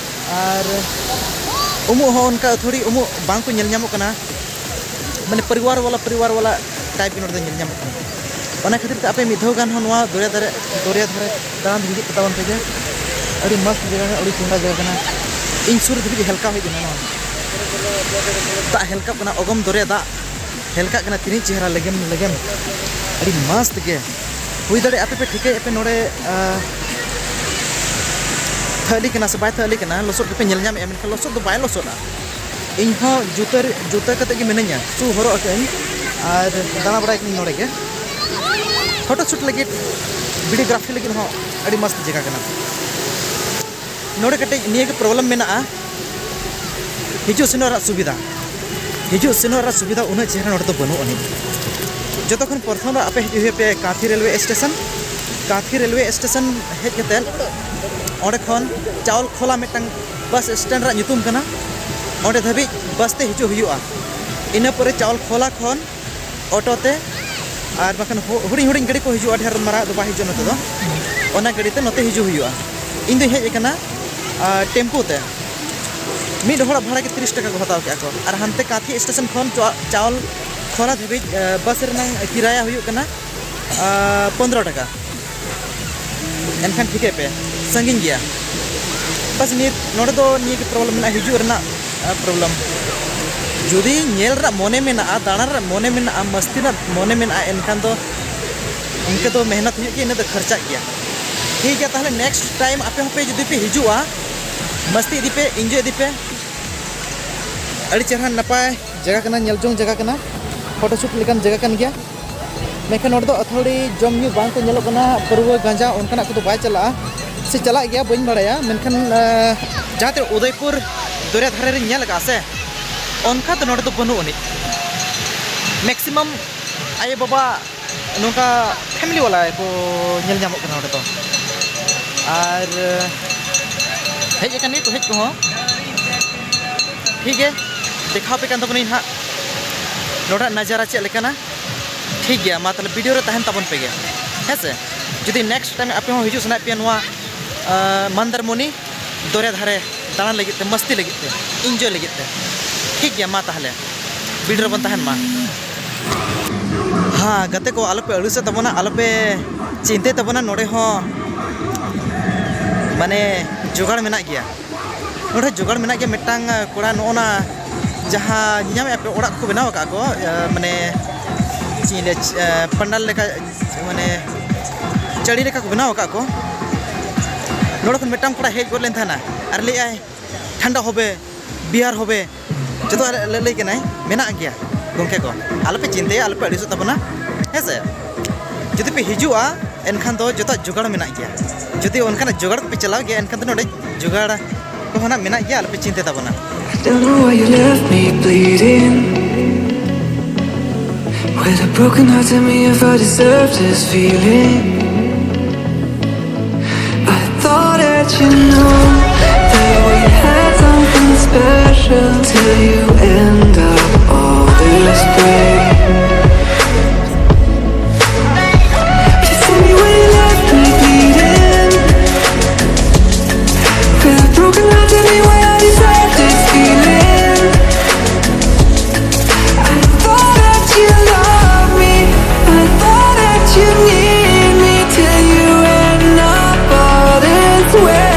ᱟᱨ ᱩᱢᱩᱜ ᱦᱚᱸ ᱚᱱᱠᱟ ᱟᱹᱛᱷᱟᱹᱲᱤ ᱩᱢᱩᱜ ᱵᱟᱝ ᱠᱚ ᱧᱮᱞ ᱧᱟᱢᱚᱜ ᱠᱟᱱᱟ, ᱢᱟᱱᱮ ᱯᱚᱨᱤᱵᱟᱨ ᱵᱟᱞᱟ, ᱯᱚᱨᱤᱵᱟᱨ ᱵᱟᱞᱟ type ᱜᱮ ᱱᱚᱰᱮ ᱫᱚ ᱧᱮᱞ ᱧᱟᱢᱚᱜ ᱠᱟᱱᱟ᱾ ᱚᱱᱟ ᱠᱷᱟᱹᱛᱤᱨ ᱛᱮ ᱟᱯᱮ ᱢᱤᱫ ᱫᱷᱟᱣ ᱜᱟᱱ ᱦᱚᱸ ᱱᱚᱣᱟ ᱫᱚᱨᱭᱟ ᱫᱷᱟᱨᱮ, ᱫᱚᱨᱭᱟ ᱫᱷᱟᱨᱮ ᱫᱟᱬᱟᱱ ᱦᱤᱡᱩᱜ ᱯᱮ ᱛᱟᱵᱚᱱ ᱯᱮ ᱜᱮ᱾ ᱟᱹᱰᱤ ᱢᱚᱡᱽ ᱡᱟᱭᱜᱟ ᱠᱟᱱᱟ, ᱟᱹᱰᱤ ᱪᱮᱦᱨᱟ ᱡᱟᱭᱜᱟ ᱠᱟᱱᱟ᱾ ᱤᱧ ᱥᱩᱨ ᱫᱷᱟᱹᱵᱤᱡ ᱦᱮᱞᱠᱟᱣ ᱦᱮᱡ ᱮᱱᱟ ᱱᱚᱣᱟ᱾ ᱫᱟᱜ ᱦᱮᱞᱠᱟᱜ ᱠᱟᱱᱟ, ᱚᱜᱚᱢ ᱫᱚᱨᱭᱟ ᱫᱟᱜ ᱦᱮᱞᱠᱟᱜ ᱠᱟᱱᱟ, ᱛᱤᱱᱟᱹᱜ ᱪᱮᱦᱨᱟ ᱞᱮᱜᱮᱢ ᱞᱮᱜᱮᱢ, ᱟᱹᱰᱤ ᱢᱚᱥᱛ ᱜᱮ᱾ ᱦᱩᱭ ᱫᱟᱲᱮᱭᱟᱜᱼᱟ ᱟᱯᱮ ᱯᱮ ᱴᱷᱤᱠᱟᱹᱭᱮᱫ ᱯᱮ ᱱᱚᱰᱮ, ᱟᱸ, ᱛᱷᱟᱹᱞᱤ ᱠᱟᱱᱟ ᱥᱮ ᱵᱟᱭ ᱛᱷᱟᱹᱞᱤ ᱠᱟᱱᱟ, ᱞᱚᱥᱚᱫ ᱜᱮᱯᱮ ᱧᱮᱞ ᱧᱟᱢᱮᱫᱼᱟ, ᱢᱮᱱᱠᱷᱟᱱ ᱞᱚᱥᱚᱫ ᱫᱚ ᱵᱟᱭ ᱞᱚᱥᱚᱫᱼᱟ᱾ ᱤᱧ ᱦᱚᱸ ᱡᱩᱛᱟᱹ ᱨᱮ, ᱡᱩᱛᱟᱹ ᱠᱟᱛᱮ ᱜᱮ ᱢᱤᱱᱟᱹᱧᱟ, ᱥᱩ ᱦᱚᱨᱚᱜ ᱟᱠᱟᱫᱟᱹᱧ ᱟᱨ ᱫᱟᱬᱟ ᱵᱟᱲᱟᱭ ᱠᱟᱹᱱᱟᱹᱧ ᱱᱚᱰᱮ ᱜᱮ᱾ ᱯᱷᱳᱴᱳ ᱥᱩᱴ ᱞᱟᱹᱜᱤᱫ, ᱵᱷᱤᱰᱤᱭᱳᱜᱨᱟᱯᱷᱤ ᱞᱟᱹᱜᱤᱫ ᱦᱚᱸ ᱟᱹᱰᱤ ᱢᱚᱥᱛ ᱡᱟᱭᱜᱟ ᱠᱟᱱᱟ᱾ ᱱᱚᱰᱮ ᱠᱟᱹᱴᱤᱡ ᱱᱤᱭᱟᱹ ᱜᱮ ᱯᱨᱚᱵᱞᱮᱢ ᱢᱮᱱᱟᱜᱼᱟ, ᱦᱤᱡᱩᱜ ᱥᱮᱱᱚᱜ ᱨᱮᱱᱟᱜ ᱥᱩᱵᱤᱫᱷᱟ, ᱦᱤᱡᱩᱜ ᱥᱮᱱᱚᱜ ᱨᱮᱱᱟᱜ ᱥᱩᱵᱤᱫᱷᱟ ᱩᱱᱟᱹᱜ ᱪᱮᱦᱨᱟ ᱱᱚᱰᱮ ᱫᱚ ᱵᱟᱹᱱᱩᱜ ᱟᱹᱱᱤᱡ᱾ ᱡᱚᱛᱚ ᱠᱷᱚᱱ ᱯᱨᱚᱛᱷᱚᱢ ᱨᱮ ᱟᱯᱮ ᱦᱤᱡᱩᱜ ᱦᱩᱭᱩᱜ ᱯᱮ ᱠᱟᱸᱛᱷᱤ ᱨᱮᱞᱣᱮ ᱥᱴᱮᱥᱚᱱ᱾ ᱠᱟᱸᱛᱷᱤ ᱨᱮᱞᱣᱮ ᱥᱴᱮᱥᱚᱱ ᱦᱮᱡ ᱠᱟᱛᱮᱫ ᱚᱸᱰᱮ ᱠᱷᱚᱱ ᱪᱟᱣᱞ ᱠᱷᱚᱞᱟ ᱢᱤᱫᱴᱟᱝ ᱵᱟᱥ ᱥᱴᱮᱱᱰ ᱨᱮᱱᱟᱜ ᱧᱩᱛᱩᱢ ᱠᱟᱱᱟ, ᱚᱸᱰᱮ ᱫᱷᱟᱹᱵᱤᱡ ᱵᱟᱥ ᱛᱮ ᱦᱤᱡᱩᱜ ᱦᱩᱭᱩᱜᱼᱟ᱾ ᱤᱱᱟᱹ ᱯᱚᱨᱮ ᱪᱟᱣᱞ ᱠᱷᱚᱞᱟ ᱠᱷᱚᱱ ᱚᱴᱳ ᱛᱮ ᱟᱨ ᱵᱟᱠᱷᱟᱱ ᱦᱩ-, ᱦᱩᱰᱤᱧ ᱦᱩᱰᱤᱧ ᱜᱟᱹᱰᱤ ᱠᱚ ᱦᱤᱡᱩᱜᱼᱟ, ᱰᱷᱮᱨ ᱢᱟᱨᱟᱝ ᱫᱚ ᱵᱟᱭ ᱦᱤᱡᱩᱜᱼᱟ ᱱᱚᱛᱮ ᱫᱚ, ᱚᱱᱟ ᱜᱟᱹᱰᱤ ᱛᱮ ᱱᱚᱛᱮ ᱦᱤᱡᱩᱜ ᱦᱩᱭᱩᱜᱼᱟ᱾ ᱤᱧ ᱫᱚᱧ ᱦᱮᱡ ᱟᱠᱟᱱᱟ, ᱟᱨ, ᱴᱮᱢᱯᱩ ᱛᱮ᱾ ᱢᱤᱫ ᱦᱚᱲᱟᱜ ᱵᱷᱟᱲᱟ ᱜᱮ ᱛᱤᱨᱤᱥ ᱴᱟᱠᱟ ᱠᱚ ᱦᱟᱛᱟᱣ ᱠᱮᱫᱼᱟ ᱠᱚ, ᱟᱨ ᱦᱟᱱᱛᱮ ᱠᱟᱸᱛᱷᱤ ᱥᱴᱮᱥᱚᱱ ᱠᱷᱚᱱ ᱪᱟ-, ᱪᱟᱣᱞ ᱠᱷᱚᱞᱟ ᱫᱷᱟᱹᱵᱤᱡ, ᱮ, ᱵᱟᱥ ᱨᱮᱱᱟᱜ ᱠᱤᱨᱟᱭᱟ ᱦᱩᱭᱩᱜ ᱠᱟᱱᱟ, ᱟ, ᱯᱚᱱᱫᱽᱨᱚ ᱴᱟᱠᱟ᱾ ᱮᱱᱠᱷᱟᱱ ᱴᱷᱤᱠᱟᱹᱭ ᱯᱮ, ᱥᱟᱺᱜᱤᱧ ᱜᱮᱭᱟ᱾ ᱵᱟᱥ ᱱᱤᱭᱟᱹ, ᱱᱚᱰᱮ ᱫᱚ ᱱᱤᱭᱟᱹ ᱜᱮ ᱯᱨᱚᱵᱞᱮᱢ ᱢᱮᱱᱟᱜᱼᱟ, ᱦᱤᱡᱩᱜ ᱨᱮᱱᱟᱜ, ᱟ, ᱯᱨᱚᱵᱞᱮᱢ᱾ ᱡᱩᱫᱤ ᱧᱮᱞ ᱨᱮᱱᱟᱜ ᱢᱚᱱᱮ ᱢᱮᱱᱟᱜᱼᱟ, ᱫᱟᱬᱟᱱ ᱨᱮᱱᱟᱜ ᱢᱚᱱᱮ ᱢᱮᱱᱟᱜᱼᱟ, ᱢᱟᱹᱥᱛᱤ ᱨᱮᱱᱟᱜ ᱢᱚᱱᱮ ᱢᱮᱱᱟᱜᱼᱟ, ᱮᱱᱠᱷᱟᱱ ᱫᱚ ᱤᱱᱠᱟᱹ ᱫᱚ ᱢᱮᱦᱱᱚᱛ ᱦᱩᱭᱩᱜ ᱜᱮᱭᱟ, ᱤᱱᱟᱹ ᱫᱚ ᱠᱷᱚᱨᱪᱟᱜ ᱜᱮᱭᱟ᱾ ᱴᱷᱤᱠ ᱜᱮᱭᱟ, ᱛᱟᱦᱚᱞᱮ ᱱᱮᱠᱥᱴ ᱴᱟᱭᱤᱢ ᱟᱯᱮ ᱦᱚᱸᱯᱮ ᱡᱩᱫᱤ ᱯᱮ ᱦᱤᱡᱩᱜᱼᱟ, ᱢᱟᱹᱥᱛᱤ ᱤᱫᱤ ᱯᱮ, ᱤᱱᱡᱚᱭ ᱤᱫᱤ ᱯᱮ᱾ ᱟᱹᱰᱤ ᱪᱮᱦᱨᱟ ᱱᱟᱯᱟᱭ ᱡᱟᱭᱜᱟ ᱠᱟᱱᱟ, ᱧᱮᱞ ᱡᱚᱝ ᱡᱟᱭᱜᱟ ᱠᱟᱱᱟ, ᱯᱷᱳᱴᱳ ᱥᱩᱴ ᱞᱮᱠᱟᱱ ᱡᱟᱭᱜᱟ ᱠᱟᱱ ᱜᱮᱭᱟ᱾ ᱢᱮᱱᱠᱷᱟᱱ ᱱᱚᱰᱮ ᱫᱚ ᱟᱹᱛᱷᱟᱹᱣᱲᱤ ᱡᱚᱢ ᱧᱩ ᱵᱟᱝ ᱠᱚ ᱧᱮᱞᱚᱜ ᱠᱟᱱᱟ, ᱯᱟᱹᱨᱣᱟᱹ ᱜᱟᱸᱡᱟ ᱚᱱᱠᱟᱱᱟᱜ ᱠᱚᱫᱚ ᱵᱟᱭ ᱪᱟᱞᱟᱜᱼᱟ ᱥᱮ ᱪᱟᱞᱟᱜ ᱜᱮᱭᱟ ᱵᱟᱹᱧ ᱵᱟᱲᱟᱭᱟ, ᱢᱮᱱᱠᱷᱟᱱ, ᱟᱸ, ᱡᱟᱦᱟᱸ ᱛᱤᱱᱟᱹᱜ ᱩᱫᱚᱭᱯᱩᱨ ᱫᱚᱨᱭᱟ ᱫᱷᱟᱨᱮ ᱨᱤᱧ ᱧᱮᱞ ᱟᱠᱟᱫᱼᱟ ᱥᱮ, ᱚᱱᱠᱟ ᱫᱚ ᱱᱚᱰᱮ ᱫᱚ ᱵᱟᱹᱱᱩᱜ ᱟᱹᱱᱤᱡ᱾ ᱢᱮᱠᱥᱤᱢᱟᱢ ᱟᱭᱳᱼᱵᱟᱵᱟ ᱱᱚᱝᱠᱟ ᱯᱷᱮᱢᱤᱞᱤ ᱵᱟᱞᱟ ᱠᱚ ᱧᱮᱞ ᱧᱟᱢᱚᱜ ᱠᱟᱱᱟ ᱱᱚᱰᱮ ᱫᱚ᱾ ᱟᱨ ᱦᱮᱡ ᱟᱠᱟᱱ ᱜᱮᱭᱟ ᱠᱚ ᱦᱮᱡ ᱠᱚᱦᱚᱸ᱾ ᱴᱷᱤᱠ ᱜᱮ, ᱫᱮᱠᱷᱟᱣ ᱯᱮ ᱠᱟᱱ ᱛᱟᱵᱚᱱᱟᱹᱧ ᱱᱟᱦᱟᱜ ᱱᱚᱰᱮᱱᱟᱜ ᱱᱟᱡᱟᱨᱟ ᱪᱮᱫ ᱞᱮᱠᱟᱱᱟ᱾ ᱴᱷᱤᱠ ᱜᱮᱭᱟ, ᱢᱟ ᱛᱟᱦᱚᱞᱮ ᱵᱷᱤᱰᱤᱭᱳ ᱨᱮ ᱛᱟᱦᱮᱱ ᱛᱟᱵᱚᱱ ᱯᱮ ᱜᱮ, ᱦᱮᱸ ᱥᱮ? ᱡᱩᱫᱤ ᱱᱮᱠᱥᱴ ᱴᱟᱭᱤᱢ ᱟᱯᱮ ᱦᱚᱸ ᱦᱤᱡᱩᱜ ᱥᱟᱱᱟᱭᱮᱫ ᱯᱮᱭᱟ ᱱᱚᱣᱟ, ᱟᱸ, ᱢᱟᱱᱫᱟᱨᱢᱚᱱᱤ ᱫᱚᱨᱭᱟ ᱫᱷᱟᱨᱮ ᱫᱟᱬᱟᱱ ᱞᱟᱹᱜᱤᱫ ᱛᱮ, ᱢᱟᱥᱛᱤ ᱞᱟᱹᱜᱤᱫ ᱛᱮ, ᱤᱱᱡᱚᱭ ᱞᱟᱹᱜᱤᱫ ᱛᱮ, ᱴᱷᱤᱠ ᱜᱮᱭᱟ, ᱢᱟ ᱛᱟᱦᱚᱞᱮ ᱵᱷᱤᱰᱤᱭᱳ ᱨᱮᱵᱚᱱ ᱛᱟᱦᱮᱱ ᱢᱟ᱾ ᱦᱮᱸ ᱜᱟᱛᱮ ᱠᱚ, ᱟᱞᱚᱯᱮ ᱟᱹᱲᱤᱥᱚᱜ ᱛᱟᱵᱚᱱᱟ, ᱟᱞᱚᱯᱮ ᱪᱤᱱᱛᱟᱹᱭ ᱛᱟᱵᱚᱱᱟ, ᱱᱚᱰᱮ ᱦᱚᱸ ᱢᱟᱱᱮ ᱡᱚᱜᱟᱲ ᱢᱮᱱᱟᱜ ᱜᱮᱭᱟ᱾ ᱱᱚᱰᱮ ᱡᱚᱜᱟᱲ ᱢᱮᱱᱟᱜ ᱜᱮᱭᱟ᱾ ᱢᱤᱫᱴᱟᱝ ᱠᱚᱲᱟ ᱱᱚᱜᱼᱚ ᱱᱟ ᱡᱟᱦᱟᱸ ᱧᱮᱧᱟᱢᱮᱫᱼᱟ ᱯᱮ, ᱚᱲᱟᱜ ᱠᱚ ᱵᱮᱱᱟᱣ ᱟᱠᱟᱫ ᱠᱚ, ᱮ, ᱢᱟᱱᱮ ᱪᱮᱫ ᱤᱧ ᱞᱟᱹᱭᱟ, ᱮ, ᱯᱟᱱᱰᱟᱞ ᱞᱮᱠᱟ, ᱢᱟᱱᱮ ᱪᱟᱹᱲᱤ ᱞᱮᱠᱟ ᱠᱚ ᱵᱮᱱᱟᱣ ᱟᱠᱟᱫ ᱠᱚ᱾ ᱱᱚᱰᱮ ᱠᱷᱚᱱ ᱢᱤᱫᱴᱟᱝ ᱠᱚᱲᱟ ᱦᱮᱡ ᱜᱚᱫ ᱞᱮᱱ ᱛᱟᱦᱮᱱᱟ ᱟᱨ ᱞᱟᱹᱭᱮᱫᱼᱟᱭ, "ᱴᱷᱟᱱᱰᱟ ᱦᱚᱵᱮ, ᱵᱤᱭᱟᱨ ᱦᱚᱵᱮ", ᱡᱚᱛᱚᱣᱟᱜ ᱨᱮ ᱞᱟᱹ-, ᱞᱟᱹᱭ ᱠᱟᱱᱟᱭ, ᱢᱮᱱᱟᱜ ᱜᱮᱭᱟ ᱜᱚᱢᱠᱮ ᱠᱚ, ᱟᱞᱚᱯᱮ ᱪᱤᱱᱛᱟᱹᱭᱟ, ᱟᱞᱚᱯᱮ ᱟᱹᱲᱤᱥᱚᱜ ᱛᱟᱵᱚᱱᱟ, ᱦᱮᱸ ᱥᱮ? ᱡᱩᱫᱤ ᱯᱮ ᱦᱤᱡᱩᱜᱼᱟ, ᱮᱱᱠᱷᱟᱱ ᱫᱚ ᱡᱚᱛᱚᱣᱟᱜ ᱡᱚᱜᱟᱲ ᱢᱮᱱᱟᱜ ᱜᱮᱭᱟ᱾ ᱡᱩᱫᱤ ᱚᱱᱠᱟᱱᱟᱜ ᱡᱚᱜᱟᱲ ᱠᱚᱯᱮ ᱪᱟᱞᱟᱣ ᱜᱮᱭᱟ, ᱮᱱᱠᱷᱟᱱ ᱫᱚ ᱱᱚᱰᱮ ᱡᱚᱜᱟᱲ ᱠᱚᱦᱚᱸ ᱱᱟᱜ ᱢᱮᱱᱟᱜ ᱜᱮᱭᱟ, ᱟᱞᱚᱯᱮ ᱪᱤᱱᱛᱟᱹ ᱛᱟᱵᱚᱱᱟ᱾ Don't know why you left me bleeding. With a broken heart, tell me if I deserve this feeling. I thought that you knew that we had something special till you end up all this way. Please tell me why you left me bleeding. With a broken heart, tell me why I deserve this feeling. I thought that you loved me. I thought that you need me till you end up all this way.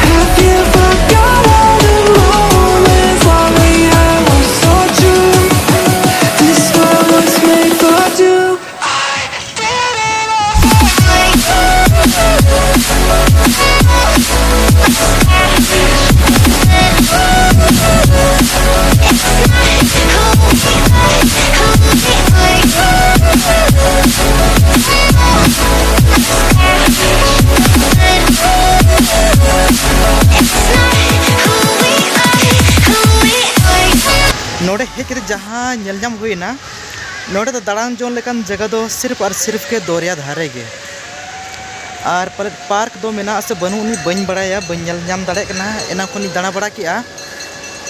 Have you forgot all the moments while we were so true? This world was made for two. ᱱᱚᱰᱮ ᱦᱮᱡ ᱠᱟᱛᱮ ᱡᱟᱦᱟᱸ ᱧᱮᱞ ᱧᱟᱢ ᱦᱩᱭᱱᱟ, ᱱᱚᱰᱮ ᱫᱚ ᱫᱟᱬᱟᱱ ᱡᱚᱝ ᱞᱮᱠᱟᱱ ᱡᱟᱭᱜᱟ ᱫᱚ ᱥᱤᱨᱯ ᱟᱨ ᱥᱤᱨᱯ ᱜᱮ ᱫᱚᱨᱭᱟ ᱫᱷᱟᱨᱮ ᱜᱮ᱾ ᱟᱨ ᱯᱟᱞᱮᱫ ᱯᱟᱨᱠ ᱫᱚ ᱢᱮᱱᱟᱜ ᱟᱥᱮ ᱵᱟᱹᱱᱩᱜ, ᱩᱱᱤ ᱵᱟᱹᱧ ᱵᱟᱲᱟᱭᱟ, ᱵᱟᱹᱧ ᱧᱮᱞ ᱧᱟᱢ ᱫᱟᱲᱮᱭᱟᱜ ᱠᱟᱱᱟ᱾ ᱮᱱᱟᱝ ᱠᱷᱚᱱᱤᱧ ᱫᱟᱬᱟ ᱵᱟᱲᱟ ᱠᱮᱜᱼᱟ,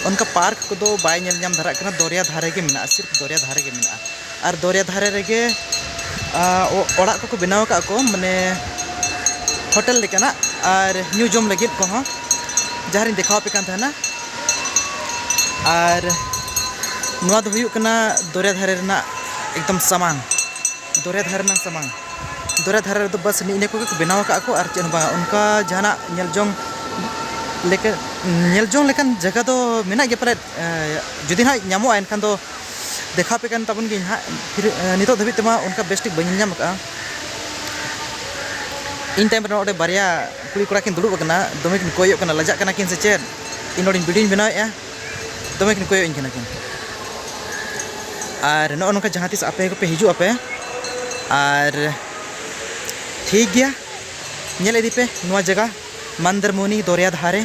ᱚᱱᱠᱟ ᱯᱟᱨᱠ ᱠᱚᱫᱚ ᱵᱟᱭ ᱧᱮᱞ ᱧᱟᱢ ᱫᱷᱟᱨᱟᱜ ᱠᱟᱱᱟ᱾ ᱫᱚᱨᱭᱟ ᱫᱷᱟᱨᱮ ᱜᱮ ᱢᱮᱱᱟᱜᱼᱟ, ᱥᱤᱨᱯ ᱫᱚᱨᱭᱟ ᱫᱷᱟᱨᱮ ᱜᱮ ᱢᱮᱱᱟᱜᱼᱟ᱾ ᱟᱨ ᱫᱚᱨᱭᱟ ᱫᱷᱟᱨᱮ ᱨᱮᱜᱮ, ᱟ, ᱚ-, ᱚᱲᱟᱜ ᱠᱚᱠᱚ ᱵᱮᱱᱟᱣ ᱟᱠᱟᱫ ᱠᱚ, ᱢᱟᱱᱮ ᱦᱳᱴᱮᱞ ᱞᱮᱠᱟᱱᱟᱜ, ᱟᱨ ᱧᱩ ᱡᱚᱢ ᱞᱟᱹᱜᱤᱫ ᱠᱚᱦᱚᱸ, ᱡᱟᱦᱟᱸ ᱨᱤᱧ ᱫᱮᱠᱷᱟᱣ ᱟᱯᱮ ᱠᱟᱱ ᱛᱟᱦᱮᱱᱟ᱾ ᱟᱨ ᱱᱚᱣᱟ ᱫᱚ ᱦᱩᱭᱩᱜ ᱠᱟᱱᱟ ᱫᱚᱨᱭᱟ ᱫᱷᱟᱨᱮ ᱨᱮᱱᱟᱜ ᱮᱠᱫᱚᱢ ᱥᱟᱢᱟᱝ, ᱫᱚᱨᱭᱟ ᱫᱷᱟᱨᱮ ᱨᱮᱱᱟᱜ ᱥᱟᱢᱟᱝ᱾ ᱫᱚᱨᱭᱟ ᱫᱷᱟᱨᱮ ᱨᱮᱫᱚ ᱵᱟᱥ ᱱᱤᱜ ᱤᱱᱟᱹ ᱠᱚᱜᱮ ᱠᱚ ᱵᱮᱱᱟᱣ ᱟᱠᱟᱫ ᱠᱚ, ᱟᱨ ᱪᱮᱫ ᱦᱚᱸ ᱵᱟᱝ᱾ ᱚᱱᱠᱟ ᱡᱟᱦᱟᱱᱟᱜ ᱧᱮᱞ ᱡᱚᱝ ᱞᱮᱠᱟ, ᱧᱮᱞ ᱡᱚᱝ ᱞᱮᱠᱟᱱ ᱡᱟᱭᱜᱟ ᱫᱚ ᱢᱮᱱᱟᱜ ᱜᱮᱭᱟ ᱯᱟᱞᱮᱫ᱾ ᱮ, ᱡᱩᱫᱤ ᱱᱟᱦᱟᱜ ᱧᱟᱢᱚᱜᱼᱟ, ᱮᱱᱠᱷᱟᱱ ᱫᱚ ᱫᱮᱠᱷᱟᱣ ᱟᱯᱮ ᱠᱟᱱ ᱛᱟᱵᱚᱱ ᱜᱤᱭᱟᱹᱧ ᱦᱟᱸᱜ᱾ ᱯᱷᱤᱨ, ᱮ, ᱱᱤᱛᱚᱜ ᱫᱷᱟᱹᱵᱤᱡ ᱛᱮᱢᱟ ᱚᱱᱠᱟ ᱵᱮᱥ ᱴᱷᱤᱠ ᱵᱟᱹᱧ ᱧᱮᱞ ᱧᱟᱢ ᱟᱠᱟᱫᱼᱟ᱾ ᱤᱧ ᱛᱟᱭᱚᱢ ᱨᱮ ᱱᱚᱰᱮ ᱵᱟᱨᱭᱟ ᱠᱩᱲᱤ ᱠᱚᱲᱟ ᱠᱤᱱ ᱫᱩᱲᱩᱵ ᱟᱠᱟᱱᱟ, ᱫᱚᱢᱮ ᱠᱤᱱ ᱠᱚᱭᱚᱜ ᱠᱟᱱᱟ, ᱞᱟᱡᱟᱜ ᱠᱟᱱᱟ ᱠᱤᱱ ᱥᱮ ᱪᱮᱫ? ᱤᱧ ᱱᱚᱰᱮᱧ ᱵᱷᱤᱰᱤᱭᱳᱧ ᱵᱮᱱᱟᱣᱮᱫᱼᱟ, ᱫᱚᱢᱮ ᱠᱤᱱ ᱠᱚᱭᱚᱜ ᱤᱧ ᱠᱟᱱᱟ ᱠᱤᱱ᱾ ᱟᱨ ᱱᱚᱜᱼᱚ ᱱᱚᱝᱠᱟ ᱡᱟᱦᱟᱸ ᱛᱤᱥ ᱟᱯᱮ ᱠᱚᱯᱮ ᱦᱤᱡᱩᱜ ᱟᱯᱮ, ᱟᱨ ᱴᱷᱤᱠ ᱜᱮᱭᱟ, ᱧᱮᱞ ᱤᱫᱤ ᱯᱮ ᱱᱚᱣᱟ ᱡᱟᱭᱜᱟ, ᱢᱟᱱᱫᱟᱨᱢᱩᱱᱤ ᱫᱚᱨᱭᱟ ᱫᱷᱟᱨᱮ᱾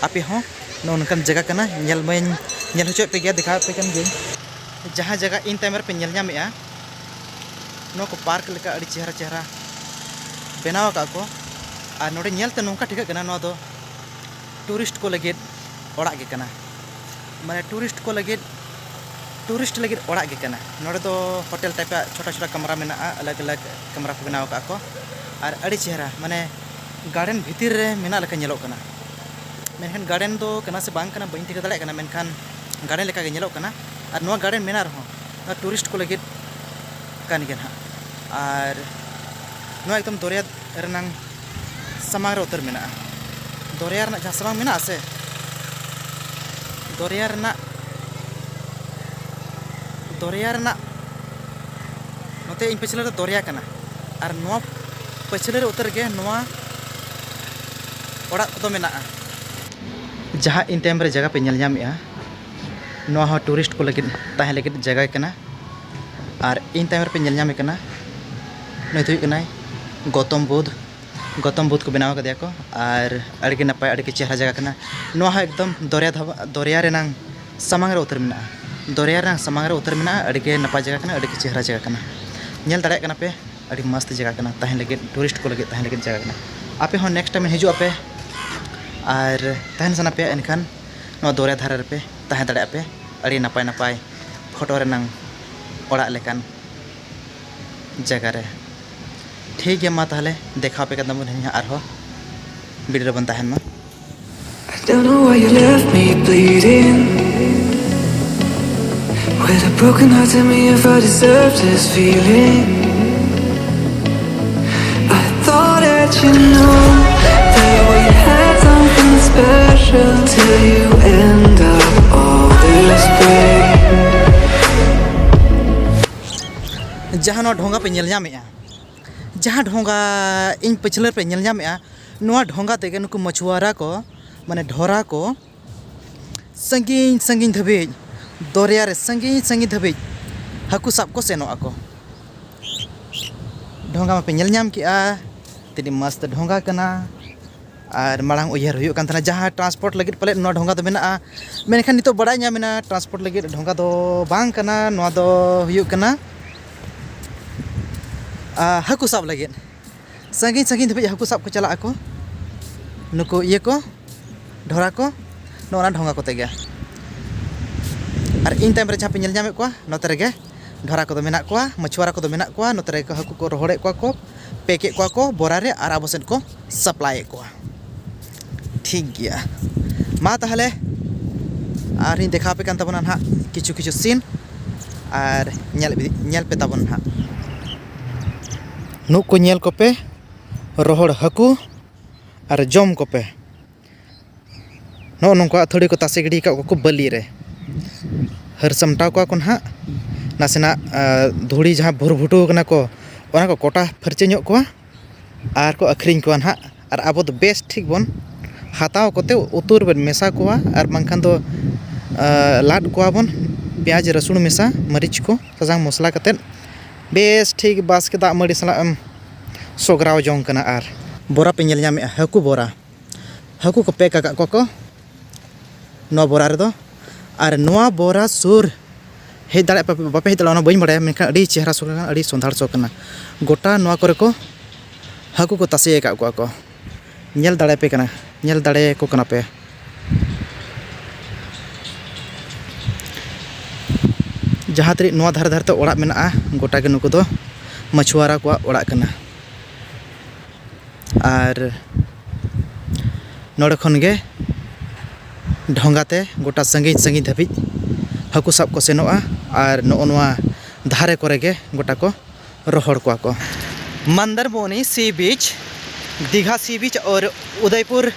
ᱟᱯᱮ ᱦᱚᱸ ᱱᱚᱜᱼᱚ ᱱᱚᱝᱠᱟᱱ ᱡᱟᱭᱜᱟ ᱠᱟᱱᱟ, ᱧᱮᱞ ᱢᱟᱧ ᱧᱮᱞ ᱦᱚᱪᱚᱭᱮᱫ ᱯᱮ ᱜᱮᱭᱟ, ᱫᱮᱠᱷᱟᱣ ᱟᱯᱮ ᱠᱟᱱ ᱜᱤᱭᱟᱹᱧ᱾ ᱡᱟᱦᱟᱸ ᱡᱟᱭᱜᱟ ᱤᱧ ᱛᱟᱭᱚᱢ ᱨᱮᱯᱮ ᱧᱮᱞ ᱧᱟᱢᱮᱫᱼᱟ, ᱱᱚᱣᱟ ᱠᱚ ᱯᱟᱨᱠ ᱞᱮᱠᱟ ᱟᱹᱰᱤ ᱪᱮᱦᱨᱟ ᱪᱮᱦᱨᱟ ᱵᱮᱱᱟᱣ ᱟᱠᱟᱫ ᱠᱚ᱾ ᱟᱨ ᱱᱚᱰᱮ ᱧᱮᱞᱛᱮ ᱱᱚᱝᱠᱟ ᱴᱷᱤᱠᱟᱹᱜ ᱠᱟᱱᱟ, ᱱᱚᱣᱟ ᱫᱚ ᱴᱩᱨᱤᱥᱴ ᱠᱚ ᱞᱟᱹᱜᱤᱫ ᱚᱲᱟᱜ ᱜᱮ ᱠᱟᱱᱟ᱾ ᱢᱟᱱᱮ ᱴᱩᱨᱤᱥᱴ ᱠᱚ ᱞᱟᱹᱜᱤᱫ, ᱴᱩᱨᱤᱥᱴ ᱞᱟᱹᱜᱤᱫ ᱚᱲᱟᱜ ᱜᱮ ᱠᱟᱱᱟ᱾ ᱱᱚᱰᱮ ᱫᱚ ᱦᱳᱴᱮᱞ ᱴᱟᱭᱤᱯ ᱟᱜ ᱪᱷᱳᱴᱟ ᱪᱷᱳᱴᱟ ᱠᱟᱢᱨᱟ ᱢᱮᱱᱟᱜᱼᱟ, ᱟᱞᱟᱜᱽ ᱟᱞᱟᱜᱽ ᱠᱟᱢᱨᱟ ᱠᱚ ᱵᱮᱱᱟᱣ ᱟᱠᱟᱫ ᱠᱚ᱾ ᱟᱨ ᱟᱹᱰᱤ ᱪᱮᱦᱨᱟ, ᱢᱟᱱᱮ ᱜᱟᱨᱰᱮᱱ ᱵᱷᱤᱛᱤᱨ ᱨᱮ ᱢᱮᱱᱟᱜ ᱞᱮᱠᱟ ᱧᱮᱞᱚᱜ ᱠᱟᱱᱟ᱾ ᱢᱮᱱᱠᱷᱟᱱ ᱜᱟᱨᱰᱮᱱ ᱫᱚ ᱠᱟᱱᱟ ᱥᱮ ᱵᱟᱝ ᱠᱟᱱᱟ, ᱵᱟᱹᱧ ᱴᱷᱤᱠᱟᱹ ᱫᱟᱲᱮᱭᱟᱜ ᱠᱟᱱᱟ, ᱢᱮᱱᱠᱷᱟᱱ ᱜᱟᱨᱰᱮᱱ ᱞᱮᱠᱟ ᱜᱮ ᱧᱮᱞᱚᱜ ᱠᱟᱱᱟ᱾ ᱟᱨ ᱱᱚᱣᱟ ᱜᱟᱨᱰᱮᱱ ᱢᱮᱱᱟᱜ ᱨᱮᱦᱚᱸ, ᱱᱚᱣᱟ ᱴᱩᱨᱤᱥᱴ ᱠᱚ ᱞᱟᱹᱜᱤᱫ ᱠᱟᱱ ᱜᱮᱭᱟ ᱱᱟᱦᱟᱜ᱾ ᱟᱨ ᱱᱚᱣᱟ ᱮᱠᱫᱚᱢ ᱫᱚᱨᱭᱟ ᱨᱮᱱᱟᱝ ᱥᱟᱢᱟᱝ ᱨᱮ ᱩᱛᱟᱹᱨ ᱢᱮᱱᱟᱜᱼᱟ᱾ ᱫᱚᱨᱭᱟ ᱨᱮᱱᱟᱜ ᱡᱟᱦᱟᱸ ᱥᱟᱢᱟᱝ ᱢᱮᱱᱟᱜᱼᱟ ᱥᱮ, ᱫᱚᱨᱭᱟ ᱨᱮᱱᱟᱜ, ᱫᱚᱨᱭᱟ ᱨᱮᱱᱟᱜ ᱱᱚᱛᱮ ᱤᱧ ᱯᱟᱹᱪᱷᱞᱟᱹ ᱨᱮ ᱫᱚᱨᱭᱟ ᱠᱟᱱᱟ, ᱟᱨ ᱱᱚᱣᱟ ᱯᱟᱹᱪᱷᱞᱟᱹ ᱨᱮ ᱩᱛᱟᱹᱨ ᱜᱮ ᱱᱚᱣᱟ ᱚᱲᱟᱜ ᱠᱚᱫᱚ ᱢᱮᱱᱟᱜᱼᱟ᱾ ᱡᱟᱦᱟᱸ ᱤᱧ ᱛᱟᱭᱚᱢ ᱨᱮ ᱡᱟᱭᱜᱟ ᱯᱮ ᱧᱮᱞ ᱧᱟᱢᱮᱫᱼᱟ, ᱱᱚᱣᱟ ᱦᱚᱸ ᱴᱩᱨᱤᱥᱴ ᱠᱚ ᱞᱟᱹᱜᱤᱫ ᱛᱟᱦᱮᱸ ᱞᱟᱹᱜᱤᱫ ᱡᱟᱭᱜᱟ ᱠᱟᱱᱟ᱾ ᱟᱨ ᱤᱧ ᱛᱟᱭᱚᱢ ᱨᱮᱯᱮ ᱧᱮᱞ ᱧᱟᱢᱮ ᱠᱟᱱᱟ, ᱱᱩᱭ ᱫᱚ ᱦᱩᱭᱩᱜ ᱠᱟᱱᱟᱭ ᱜᱚᱛᱚᱢ ᱵᱩᱫᱷ᱾ ᱜᱚᱛᱚᱢ ᱵᱩᱫᱷ ᱠᱚ ᱵᱮᱱᱟᱣ ᱟᱠᱟᱫᱮᱭᱟ ᱠᱚ, ᱟᱨ ᱟᱹᱰᱤ ᱜᱮ ᱱᱟᱯᱟᱭ, ᱟᱹᱰᱤ ᱜᱮ ᱪᱮᱦᱨᱟ ᱡᱟᱭᱜᱟ ᱠᱟᱱᱟ᱾ ᱱᱚᱣᱟ ᱦᱚᱸ ᱮᱠᱫᱚᱢ ᱫᱚᱨᱭᱟ ᱫᱷᱟᱵᱟ, ᱫᱚᱨᱭᱟ ᱨᱮᱱᱟᱝ ᱥᱟᱢᱟᱝ ᱨᱮ ᱩᱛᱟᱹᱨ ᱢᱮᱱᱟᱜᱼᱟ᱾ ᱫᱚᱨᱭᱟ ᱨᱮᱱᱟᱝ ᱥᱟᱢᱟᱝ ᱨᱮ ᱩᱛᱟᱹᱨ ᱢᱮᱱᱟᱜᱼᱟ᱾ ᱟᱹᱰᱤ ᱜᱮ ᱱᱟᱯᱟᱭ ᱡᱟᱭᱜᱟ ᱠᱟᱱᱟ, ᱟᱹᱰᱤ ᱜᱮ ᱪᱮᱦᱨᱟ ᱡᱟᱭᱜᱟ ᱠᱟᱱᱟ᱾ ᱧᱮᱞ ᱫᱟᱲᱮᱭᱟᱜ ᱠᱟᱱᱟ ᱯᱮ, ᱟᱹᱰᱤ ᱢᱚᱥᱛ ᱡᱟᱭᱜᱟ ᱠᱟᱱᱟ ᱛᱟᱦᱮᱸ ᱞᱟᱹᱜᱤᱫ, ᱴᱩᱨᱤᱥᱴ ᱠᱚ ᱞᱟᱹᱜᱤᱫ ᱛᱟᱦᱮᱸ ᱞᱟᱹᱜᱤᱫ ᱡᱟᱭᱜᱟ ᱠᱟᱱᱟ᱾ ᱟᱯᱮ ᱦᱚᱸ ᱱᱮᱠᱥᱴ ᱴᱟᱭᱤᱢ ᱦᱤᱡᱩᱜ ᱟᱯᱮ, ᱟᱨ ᱛᱟᱦᱮᱱ ᱥᱟᱱᱟ ᱯᱮᱭᱟ, ᱮᱱᱠᱷᱟᱱ ᱱᱚᱣᱟ ᱫᱚᱨᱭᱟ ᱫᱷᱟᱨᱮ ᱨᱮᱯᱮ ᱛᱟᱦᱮᱸ ᱫᱟᱲᱮᱭᱟᱜᱼᱟ ᱯᱮ᱾ ᱟᱹᱰᱤ ᱱᱟᱯᱟᱭ ᱱᱟᱯᱟᱭ ᱯᱷᱳᱴᱳ ᱨᱮᱱᱟᱝ ᱚᱲᱟᱜ ᱞᱮᱠᱟᱱ ᱡᱟᱭᱜᱟ ᱨᱮ᱾ ᱴᱷᱤᱠ ᱜᱮᱭᱟ, ᱢᱟ ᱛᱟᱦᱚᱞᱮ ᱫᱮᱠᱷᱟᱣ ᱟᱯᱮ ᱠᱟᱱ ᱛᱟᱵᱚᱱ ᱦᱟᱸᱜ ᱟᱨᱦᱚᱸ ᱵᱷᱤᱰᱤᱭᱳ ᱨᱮᱵᱚᱱ ᱛᱟᱦᱮᱱ ᱢᱟ᱾ I don't know why you left me bleeding. With a broken heart, tell me if I deserve this feeling. I thought that you knew that we had something special. Till you end up all this way. ᱡᱟᱦᱟᱸ ᱱᱚᱣᱟ ᱰᱷᱚᱸᱜᱟ ᱯᱮ ᱧᱮᱞ ᱧᱟᱢᱮᱜᱼᱟ, ᱡᱟᱦᱟᱸ ᱰᱷᱚᱸᱜᱟ ᱤᱧ ᱯᱟᱹᱪᱷᱞᱟᱹ ᱨᱮ ᱯᱮ ᱧᱮᱞ ᱧᱟᱢᱮᱜᱼᱟ, ᱱᱚᱣᱟ ᱰᱷᱚᱸᱜᱟ ᱛᱮᱜᱮ ᱱᱩᱠᱩ ᱢᱟᱪᱷᱩᱣᱟᱨᱟ ᱠᱚ, ᱢᱟᱱᱮ ᱰᱷᱚᱨᱟ ᱠᱚ, ᱥᱟᱺᱜᱤᱧ ᱥᱟᱺᱜᱤᱧ ᱫᱷᱟᱹᱵᱤᱡ ᱫᱚᱨᱭᱟ ᱨᱮ ᱥᱟᱺᱜᱤᱧ ᱥᱟᱺᱜᱤᱧ ᱫᱷᱟᱹᱵᱤᱡ ᱦᱟᱹᱠᱩ ᱥᱟᱵ ᱠᱚ ᱥᱮᱱᱚᱜ ᱟᱠᱚ᱾ ᱰᱷᱚᱸᱜᱟ ᱢᱟᱯᱮ ᱧᱮᱞ ᱧᱟᱢ ᱠᱮᱜᱼᱟ, ᱛᱤᱱᱟᱹᱜ ᱢᱚᱥᱛ ᱰᱷᱚᱸᱜᱟ ᱠᱟᱱᱟ᱾ ᱟᱨ ᱢᱟᱲᱟᱝ ᱩᱭᱦᱟᱹᱨ ᱦᱩᱭᱩᱜ ᱠᱟᱱ ᱛᱟᱦᱮᱱᱟ, ᱡᱟᱦᱟᱸ transport ᱞᱟᱹᱜᱤᱫ ᱯᱟᱞᱮᱫ ᱱᱚᱣᱟ ᱰᱷᱚᱸᱜᱟ ᱫᱚ ᱢᱮᱱᱟᱜᱼᱟ, ᱢᱮᱱᱠᱷᱟᱱ ᱱᱤᱛᱚᱜ ᱵᱟᱲᱟᱭ ᱧᱟᱢ ᱮᱱᱟ, transport ᱞᱟᱹᱜᱤᱫ ᱰᱷᱚᱸᱜᱟ ᱫᱚ ᱵᱟᱝ ᱠᱟᱱᱟ, ᱱᱚᱣᱟ ᱫᱚ ᱦᱩᱭᱩᱜ ᱠᱟᱱᱟ, ᱟ, ᱦᱟᱹᱠᱩ ᱥᱟᱵ ᱞᱟᱹᱜᱤᱫ᱾ ᱥᱟᱺᱜᱤᱧ ᱥᱟᱺᱜᱤᱧ ᱫᱷᱟᱹᱵᱤᱡ ᱦᱟᱹᱠᱩ ᱥᱟᱵ ᱠᱚ ᱪᱟᱞᱟᱜ ᱟᱠᱚ ᱱᱩᱠᱩ ᱤᱭᱟᱹ ᱠᱚ, ᱰᱷᱚᱨᱟ ᱠᱚ, ᱱᱚᱜᱼᱚ ᱱᱟ ᱰᱷᱚᱸᱜᱟ ᱠᱚᱛᱮ ᱜᱮ᱾ ᱟᱨ ᱤᱧ ᱛᱟᱭᱚᱢ ᱨᱮ ᱡᱟᱦᱟᱸ ᱯᱮ ᱧᱮᱞ ᱧᱟᱢᱮᱫ ᱠᱚᱣᱟ, ᱱᱚᱛᱮ ᱨᱮᱜᱮ ᱰᱷᱚᱨᱟ ᱠᱚᱫᱚ ᱢᱮᱱᱟᱜ ᱠᱚᱣᱟ, ᱢᱟᱪᱷᱩᱣᱟᱨᱟ ᱠᱚᱫᱚ ᱢᱮᱱᱟᱜ ᱠᱚᱣᱟ, ᱱᱚᱛᱮ ᱨᱮᱜᱮ ᱦᱟᱹᱠᱩ ᱠᱚ ᱨᱚᱦᱚᱲᱮᱫ ᱠᱚᱣᱟ ᱠᱚ, pack ᱮᱫ ᱠᱚᱣᱟ ᱠᱚ ᱵᱚᱨᱟ ᱨᱮ ᱟᱨ ᱟᱵᱚ ᱥᱮᱫ ᱠᱚ supply ᱮᱫ ᱠᱚᱣᱟ᱾ ᱴᱷᱤᱠ ᱜᱮᱭᱟ, ᱢᱟ ᱛᱟᱦᱚᱞᱮ ᱟᱨᱤᱧ ᱫᱮᱠᱷᱟᱣ ᱟᱯᱮ ᱠᱟᱱ ᱛᱟᱵᱚᱱᱟ ᱱᱟᱦᱟᱜ ᱠᱤᱪᱷᱩ ᱠᱤᱪᱷᱩ scene, ᱟᱨ ᱧᱮᱞ ᱤᱫᱤ-, ᱧᱮᱞ ᱯᱮ ᱛᱟᱵᱚᱱ ᱱᱟᱦᱟᱜ᱾ ᱱᱩᱠᱩ ᱧᱮᱞ ᱠᱚᱯᱮ, ᱨᱚᱦᱚᱲ ᱦᱟᱹᱠᱩ ᱟᱨ ᱡᱚᱢ ᱠᱚᱯᱮ᱾ ᱱᱚᱜᱼᱚ ᱱᱚᱝᱠᱟ ᱟᱹᱛᱷᱟᱹᱲᱤ ᱠᱚ ᱛᱟᱥᱮ ᱜᱤᱰᱤ ᱟᱠᱟᱫ ᱠᱚᱣᱟ ᱠᱚ ᱵᱟᱹᱞᱤ ᱨᱮ᱾ ᱦᱟᱹᱨ ᱥᱟᱢᱴᱟᱣ ᱠᱚᱣᱟ ᱠᱚ ᱱᱟᱦᱟᱜ᱾ ᱱᱟᱥᱮᱱᱟᱜ, ᱟ, ᱫᱷᱩᱲᱤ ᱡᱟᱦᱟᱸ ᱵᱷᱩᱨᱵᱷᱩᱴᱟᱹᱣ ᱠᱟᱱᱟ ᱠᱚ, ᱚᱱᱟ ᱠᱚ ᱠᱚᱴᱟ ᱯᱷᱟᱹᱨᱪᱟᱹ ᱧᱚᱜ ᱠᱚᱣᱟ ᱟᱨ ᱠᱚ ᱟᱹᱠᱷᱨᱤᱧ ᱠᱚᱣᱟ ᱱᱟᱦᱟᱜ᱾ ᱟᱨ ᱟᱵᱚ ᱫᱚ ᱵᱮᱥ ᱴᱷᱤᱠ ᱵᱚᱱ ᱦᱟᱛᱟᱣ ᱠᱚᱛᱮ ᱩᱛᱩ ᱨᱮᱵᱚᱱ ᱢᱮᱥᱟ ᱠᱚᱣᱟ, ᱟᱨ ᱵᱟᱝᱠᱷᱟᱱ ᱫᱚ, ᱟ, ᱞᱟᱫ ᱠᱚᱣᱟ ᱵᱚᱱ ᱯᱮᱸᱭᱟᱡᱽ, ᱨᱟᱹᱥᱩᱱ ᱢᱮᱥᱟ, ᱢᱟᱹᱨᱤᱪ ᱠᱚ, ᱥᱟᱥᱟᱝ ᱢᱚᱥᱞᱟ ᱠᱟᱛᱮᱫ ᱵᱮᱥ ᱴᱷᱤᱠ ᱵᱟᱥᱠᱮ ᱫᱟᱜ ᱢᱟᱹᱰᱤ ᱥᱟᱞᱟᱜ ᱮᱢ ᱥᱚᱜᱽᱨᱟᱣ ᱡᱚᱝ ᱠᱟᱱᱟ᱾ ᱟᱨ ᱵᱚᱨᱟ ᱯᱮ ᱧᱮᱞ ᱧᱟᱢᱮᱫᱼᱟ, ᱦᱟᱹᱠᱩ ᱵᱚᱨᱟ᱾ ᱦᱟᱹᱠᱩ ᱠᱚ pack ᱟᱠᱟᱫ ᱠᱚᱣᱟ ᱠᱚ ᱱᱚᱣᱟ ᱵᱚᱨᱟ ᱨᱮᱫᱚ᱾ ᱟᱨ ᱱᱚᱣᱟ ᱵᱚᱨᱟ ᱥᱩᱨ ᱦᱮᱡ ᱫᱟᱲᱮᱭᱟᱜ ᱯᱮ, ᱵᱟᱯᱮ ᱦᱮᱡ ᱫᱟᱲᱮᱭᱟᱜᱼᱟ, ᱚᱱᱟ ᱵᱟᱹᱧ ᱵᱟᱲᱟᱭᱟ, ᱢᱮᱱᱠᱷᱟᱱ ᱟᱹᱰᱤ ᱪᱮᱦᱨᱟ ᱥᱚ ᱠᱟᱱᱟ, ᱟᱹᱰᱤ ᱥᱚᱸᱫᱷᱟᱲ ᱥᱚ ᱠᱟᱱᱟ᱾ ᱜᱚᱴᱟ ᱱᱚᱣᱟ ᱠᱚᱨᱮ ᱠᱚ ᱦᱟᱹᱠᱩ ᱠᱚ ᱛᱟᱥᱮ ᱟᱠᱟᱫ ᱠᱚᱣᱟ ᱠᱚ᱾ ᱧᱮᱞ ᱫᱟᱲᱮᱭᱟᱯᱮ ᱠᱟᱱᱟ, ᱧᱮᱞ ᱫᱟᱲᱮᱭᱟᱠᱚ ᱠᱟᱱᱟ ᱯᱮ᱾ ᱡᱟᱦᱟᱸ ᱛᱤᱱᱟᱹᱜ ᱱᱚᱣᱟ ᱫᱷᱟᱨᱮ ᱫᱷᱟᱨᱮ ᱛᱮ ᱚᱲᱟᱜ ᱢᱮᱱᱟᱜᱼᱟ, ᱜᱚᱴᱟ ᱜᱮ ᱱᱩᱠᱩ ᱫᱚ ᱢᱟᱪᱷᱩᱣᱟᱨᱟ ᱠᱚᱣᱟᱜ ᱚᱲᱟᱜ ᱠᱟᱱᱟ᱾ ᱟᱨ ᱱᱚᱰᱮ ᱠᱷᱚᱱ ᱜᱮ ᱰᱷᱚᱸᱜᱟ ᱛᱮ ᱜᱚᱴᱟ ᱥᱟᱺᱜᱤᱧ ᱥᱟᱺᱜᱤᱧ ᱫᱷᱟᱹᱵᱤᱡ ᱦᱟᱹᱠᱩ ᱥᱟᱵ ᱠᱚ ᱥᱮᱱᱚᱜᱼᱟ᱾ ᱟᱨ ᱱᱚᱜᱼᱚ ᱱᱚᱣᱟ ᱫᱷᱟᱨᱮ ᱠᱚᱨᱮ ᱜᱮ ᱜᱚᱴᱟ ᱠᱚ ᱨᱚᱦᱚᱲ ᱠᱚᱣᱟ ᱠᱚ᱾ मंदारमनी सी बीच, दीघा सी बीच और उदयपुर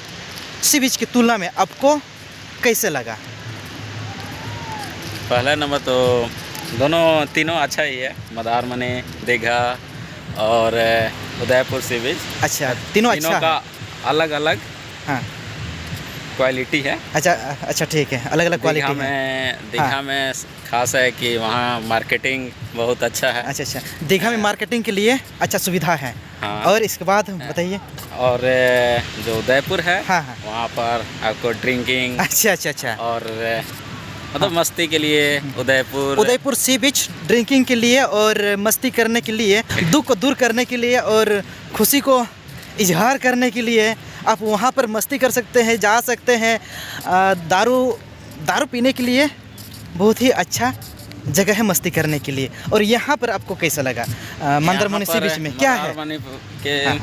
सी बीच की तुलना में आपको कैसे लगा? पहला नंबर तो दोनों, तीनों अच्छा ही है, मंदारमनी, दीघा और उदयपुर सी बीच। अच्छा, तीनों अच्छा का है। अलग अलग हाँ। क्वालिटी है। अच्छा, अच्छा, ठीक है, अलग अलग दीघा क्वालिटी है। में दीघा हाँ। में खास है कि वहाँ मार्केटिंग बहुत अच्छा है। अच्छा, अच्छा, दीघा में मार्केटिंग के लिए अच्छा सुविधा है। हाँ। और इसके बाद बताइए। और जो उदयपुर है, हाँ, हाँ। वहाँ पर आपको ड्रिंकिंग अच्छा, अच्छा, अच्छा। और मतलब मस्ती के लिए उदयपुर उदयपुर सी बीच ड्रिंकिंग के लिए और मस्ती करने के लिए, दुख को दूर करने के लिए और खुशी को इजहार करने के लिए आप वहाँ पर मस्ती कर सकते हैं, जा सकते हैं। आ, दारू दारू पीने के लिए बहुत ही अच्छा जगह है मस्ती करने के लिए। और यहाँ पर आपको कैसा लगा, आ, मंदारमनी सी बीच में क्या है? मंदारमनी के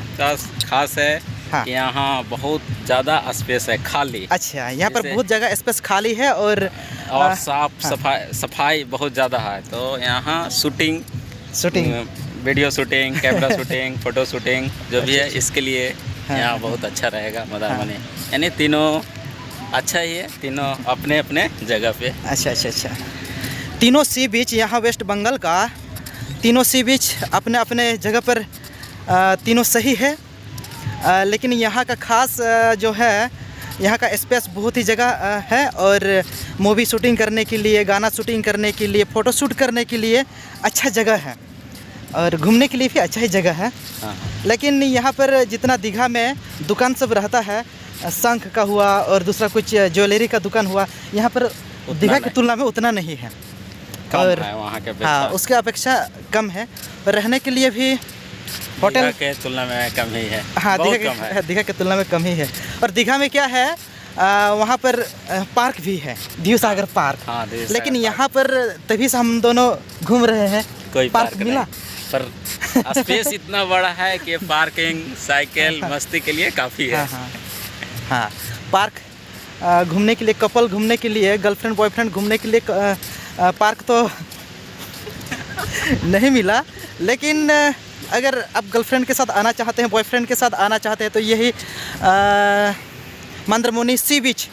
खास है हाँ। कि यहाँ बहुत ज़्यादा स्पेस है खाली। अच्छा, यहाँ पर बहुत जगह स्पेस खाली है और और साफ सफाई सफाई बहुत ज़्यादा है, तो यहाँ shooting shooting video shooting, camera shooting, photo shooting जो भी है, इसके लिए हाँ, यहाँ हाँ। बहुत अच्छा रहेगा मंदारमनी। यानी तीनों अच्छा ही है, तीनों अपने अपने जगह पे। अच्छा, अच्छा, अच्छा। तीनों सी बीच यहाँ वेस्ट बंगाल का, तीनों सी बीच अपने अपने जगह पर, आ, तीनों सही है। आ, लेकिन यहाँ का खास, आ, जो है, यहाँ का स्पेस बहुत ही जगह, आ, है और मूवी शूटिंग करने के लिए, गाना शूटिंग करने के लिए, फ़ोटो शूट करने के लिए अच्छा जगह है और घूमने के लिए भी अच्छा ही जगह है। हाँ। लेकिन यहाँ पर जितना दीघा में दुकान सब रहता है, शंख का हुआ और दूसरा कुछ ज्वेलरी का दुकान हुआ, यहाँ पर उतना दीघा की नहीं। तुलना में उतना नहीं है। कम और है वहाँ के हाँ, अपेक्षा। उसके अपेक्षा कम है। और रहने के लिए भी दीघा होटल के तुलना में कम ही है। हाँ, बहुत दीघा कम के, है। दीघा की तुलना में कम ही है। और दीघा में क्या है, आ, वहाँ पर आ, पार्क भी है, दीव सागर पार्क। हाँ, दीव सागर लेकिन पार्क। यहाँ पर तभी से हम दोनों घूम रहे हैं। कोई पार्क पार्क मिला? नहीं, पर स्पेस इतना बड़ा है कि पार्किंग, साइकिल, मस्ती के लिए काफ़ी है। हाँ, हाँ, हाँ। पार्क, आ, घूमने के लिए, कपल घूमने के लिए, गर्लफ्रेंड बॉयफ्रेंड घूमने के लिए क- आ, आ, पार्क तो नहीं मिला। लेकिन आ, अगर आप गर्लफ्रेंड के साथ आना चाहते हैं, बॉयफ्रेंड के साथ आना चाहते हैं, तो यही आ, मंदारमनी सी बीच,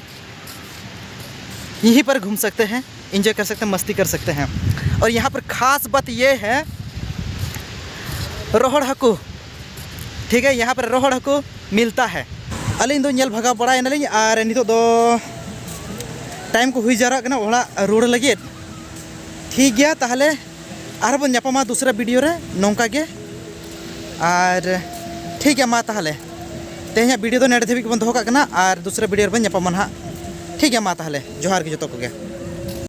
यहीं पर घूम सकते हैं, एंजॉय कर सकते हैं, मस्ती कर सकते हैं। और यहाँ पर खास बात ये है, ᱨᱚᱦᱚᱲ ᱦᱟᱹᱠᱩ, ᱴᱷᱤᱠ ᱜᱮᱭᱟ, ᱭᱟᱦᱟᱸ ᱯᱮ ᱨᱚᱦᱚᱲ ᱦᱟᱹᱠᱩ ᱢᱤᱞᱛᱟ ᱦᱮ᱾ ᱟᱹᱞᱤᱧ ᱫᱚ ᱧᱮᱞ ᱵᱷᱟᱜᱟᱣ ᱵᱟᱲᱟᱭᱮᱱᱟᱞᱤᱧ ᱟᱨ ᱱᱤᱛᱚᱜ ᱫᱚ ᱴᱟᱭᱤᱢ ᱠᱚ ᱦᱩᱭ ᱡᱟᱣᱨᱟᱜ ᱠᱟᱱᱟ ᱚᱲᱟᱜ ᱨᱩᱣᱟᱹᱲ ᱞᱟᱹᱜᱤᱫ᱾ ᱴᱷᱤᱠ ᱜᱮᱭᱟ, ᱛᱟᱦᱚᱞᱮ ᱟᱨᱦᱚᱸ ᱵᱚᱱ ᱧᱟᱯᱟᱢᱟ ᱫᱩᱥᱨᱟ ᱵᱷᱤᱰᱤᱭᱳ ᱨᱮ ᱱᱚᱝᱠᱟ ᱜᱮ᱾ ᱟᱨ ᱴᱷᱤᱠ ᱜᱮᱭᱟ, ᱢᱟ ᱛᱟᱦᱚᱞᱮ ᱛᱮᱦᱮᱧᱟᱜ ᱵᱷᱤᱰᱤᱭᱳ ᱫᱚ ᱱᱮᱰᱮ ᱫᱷᱟᱹᱵᱤᱡ ᱜᱮᱵᱚᱱ ᱫᱚᱦᱚ ᱠᱟᱜ ᱠᱟᱱᱟ ᱟᱨ ᱫᱩᱥᱨᱟ ᱵᱷᱤᱰᱤᱭᱳ ᱨᱮᱵᱚᱱ ᱧᱟᱯᱟᱢᱟ ᱱᱟᱦᱟᱜ᱾ ᱴᱷᱤᱠ ᱜᱮᱭᱟ, ᱢᱟ ᱛᱟᱦᱚᱞᱮ ᱡᱚᱦᱟᱨ ᱜᱮ ᱡᱚᱛᱚ ᱠᱚᱜᱮ᱾